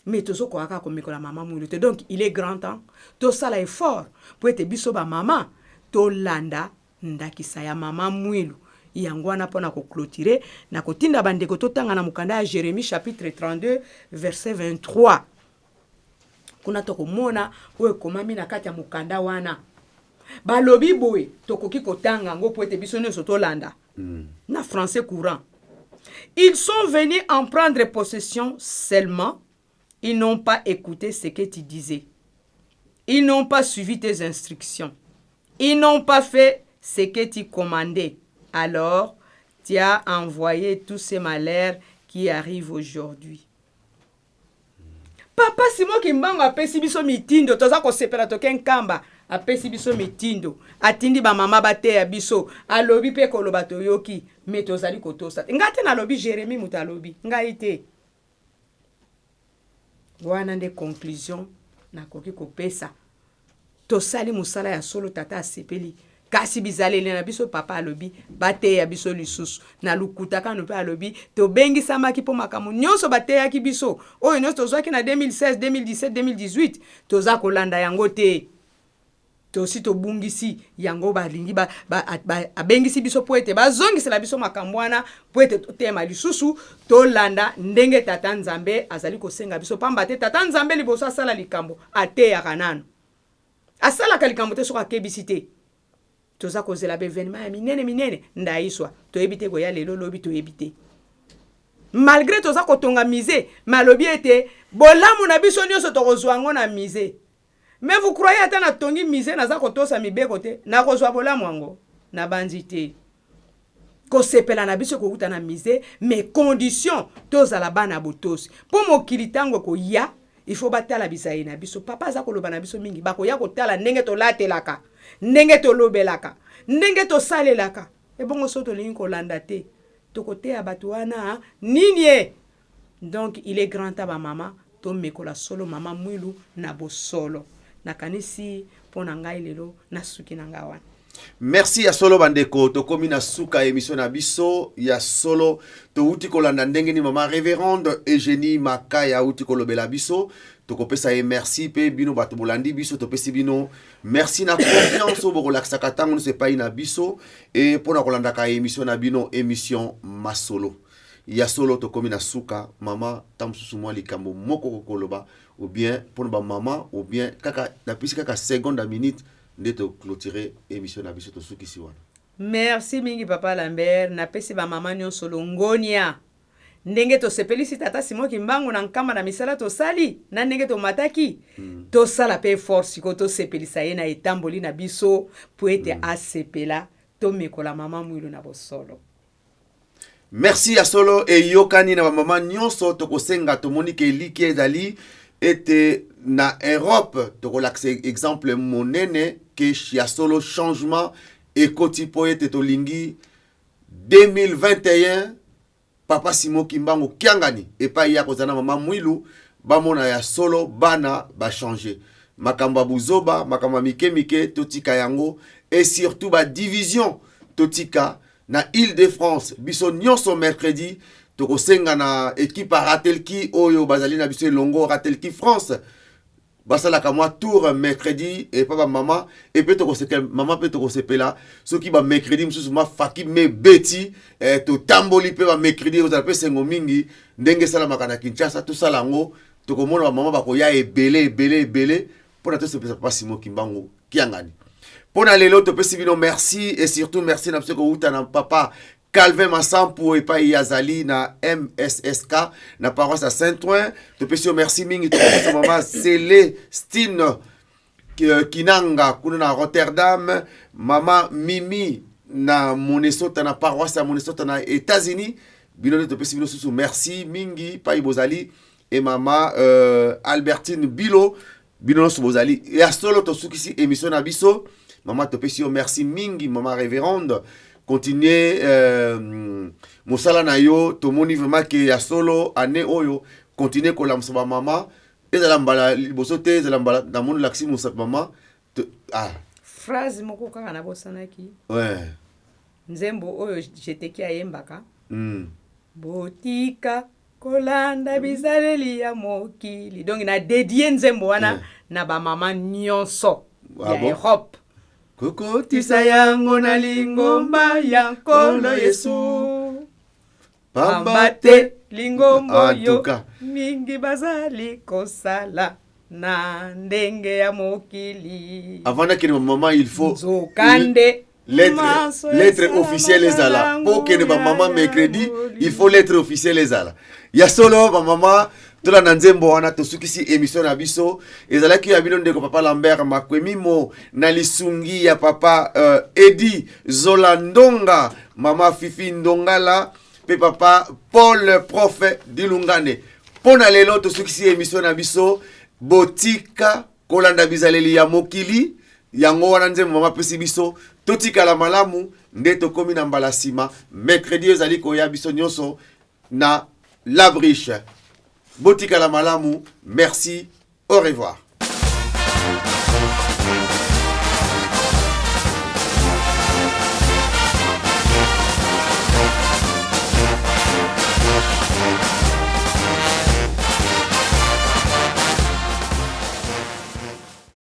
Mais tozokoka kaka komekola mama Mwilu te. Donc il est grand temps tosala effort mpo ete biso bamama tolanda ndakisa ya mama Mwilu. Yango wana, mpona koclôturer, na kotinda bandeko totanga na mokanda ya Jérémie chapitre 32 verset 23. Kuna tokomona oyo ekomami na kati ya mokanda wana. Balobi boye, tokoki kotanga yango po ete biso nyonso tolanda na français courant. Ils sont venus en prendre possession seulement, ils n'ont pas écouté ce que tu disais. Ils n'ont pas suivi tes instructions. Ils n'ont pas fait ce que tu commandais. Alors, tu as envoyé tous ces malheurs qui arrivent aujourd'hui. Papa Simon Kimbangu apesi biso mitindo, toza kosepela toke Nkamba, apesi biso mitindo, atindi bamama bateya biso, alobi mpe koloba toyoki, me tozali kotosa te. Ngai te nalobi, Jérémie moto alobi, ngai te. Wana nde conclusion nakoki kopesa. Tosali mosala ya solo, tata asepeli, kasi bizaleli na biso, papa alobi bateya biso lisusu na lukuta kano, mpe alobi tobengisamaki mpo makambo nyonso bateyaki biso, oyo nyonso tozwaki na 2016, 2017, 2018, toza kolanda yango te, tosi tobungisi yango. Balingi ba, ba, ba, abengisi biso mpo ete bazongisela biso makambo wana, mpo ete totema lisusu, tolanda ndenge tata Nzambe azali kosenga biso, pamba te tata Nzambe liboso asala likambo ateyaka nano, asalaka likambo te soki akebisi te. Toza kozela baévénement ya minene minene, ndaiswa toyebi te koya lelo, lobi toyebi te. Malgré toza kotonga musée, me alobi ete bolamu na biso nyonso tokozwa yango na musée. Mais vous croyez ata natongi musée, naza kotosa mibeko te, nakozwa bolamu yango? Nabandi te. Kosepela na biso ekowuta na musée, mais condition tozala bana botosi, mpo mokili ntango ekoya, il faut batala bizaleli na biso. Papa aza koloba na biso mingi, bakoya kotala ndenge tolatelaka, ndenge tolobelaka, ndenge tosalelaka. Ebongo so tolingi kolanda te, tokoteya bato wana nini e? Donc il est grand temps bamama tomekola solo mama Mwilu na bosolo. Nakanisi mpo na ngai lelo nasuki na ngai wana. Merci ya solo. Bandeko, tokomi na suka ya émission na biso. Ya solo, touti kolanda ndenge nini mama révérende Eugénie Makaya auti kolobela biso. Tokopesa ye merci, mpe bino bato bolandi biso, topesi bino merci na confiance oyo bokolakisaka ntango nyonso epai na biso e mpona kolandaka émission na bino, émission Masolo. Ya solo, tokomi na suka. Mama, ntango mosusu mwa likambo moko kokoloba, ou bien mpona bamama, ou bien kaka napesi kaka seconde ya minute nde toclôturer émission na biso, tosukisi wana. Merci mingi, papa Lambert. Napesi bamama nyonso longonia ndenge tosepelisi tata Simon Kimbangu na Nkamba na misala tosali na ndenge tomataki. Tosala mpe effort sikoyo, tosepelisa ye na etamboli na biso mpo ete asepela. Tomekola mama Mwilu na bosolo. Merci ya solo. Eyokani na bamama nyonso. Tokosenga, tomoni ke eliki ezali ete na Europe tokolakisa exemple monene ke ya solo changement ekoti, mpo ete tolingi 2021 papa Simon Kimbangu Kiangani epai ya kozala na mama Mwilu, bamona ya solo bana bachange. Makambo ya buzoba, makambo ya mike mike, totika yango, et surtout badivision totika. Na Ile de France, biso nyonso mercredi tokosenga na équipe ya Ratelki oyo bazali na biso elongo, Ratelki France, basalaka mwa tour mercredi epa bamama, epe tokosepela mama, mpe tokosepela soki bamercredi mosusu mafaki mebeti totamboli mpe bamercredi, ekozala mpe sengo mingi ndenge esalamaka na Kinshasa. Tosala yango, tokomona bamama bakoya ebele ebele ebele mpona tosepelisa papa Simon Kimbangu Kiangani. Mpo na lelo topesi bino merci, et surtout merci na biso kowuta na papa Calvin Masampu epai azali na MSSK na paroisse ya Saint-Ouen. Topesi yo merci mingi. Topesa mama Celestine Kinanga kuna na Rotterdam, mama Mimi na Minnesota, na paroisse ya Minnesota na États-Unis. Bino nde topesi bino susu merci mingi pai bozali, e mama Albertine Bilo, bino nyonso bozali. Ya solo, tosukisi émission na biso. Mama, topesi yo merci mingi. Mama révérende, continue mosala na yo. Tomoni vraiment ke ya solo année oyo continue kolamusa bamama. Ezala mbala liboso te, ezala mbala namoni olakisi mosapi mama. Ah. Phrase moko kaka nabosanaki. Nzembo oyo Jeteki ayembaka: "Botika kolanda bizaleli ya mokili." Donc na dédie nzembo wana na bamama nyonso Ah ya bon? Europe. Kokotisa yango na lingomba ya Nkolo Yesu, pamba te lingomba En tout oyo cas. mingi bazali kosala. Na ndenge ya mokili. Avant nakende, bamama, il faut Nzokande lettre, manso lettre esalamaka officielle ezala na mpo okende bamama nguya mercredi. ya Il faut lettre officielle ezala. Ya solo, bamama, tolanda nzembo wana, tosukisi émission na biso. Ezalaki ya bino ndeko papa Lambert Makwemimo na lisungi ya papa Edi Zola Ndonga, mama Fifi Ndongala mpe papa Paul Prof Dilungane. Mpo na lelo tosukisi émission na biso. Botika kolanda bizaleli ya mokili. Yango wana nzembo mama apesi biso. Totikala malamu nde tokomi na mbala nsima mercredi ezali koya, biso nyonso na La Briche. Botikala malamu, merci, au revoir.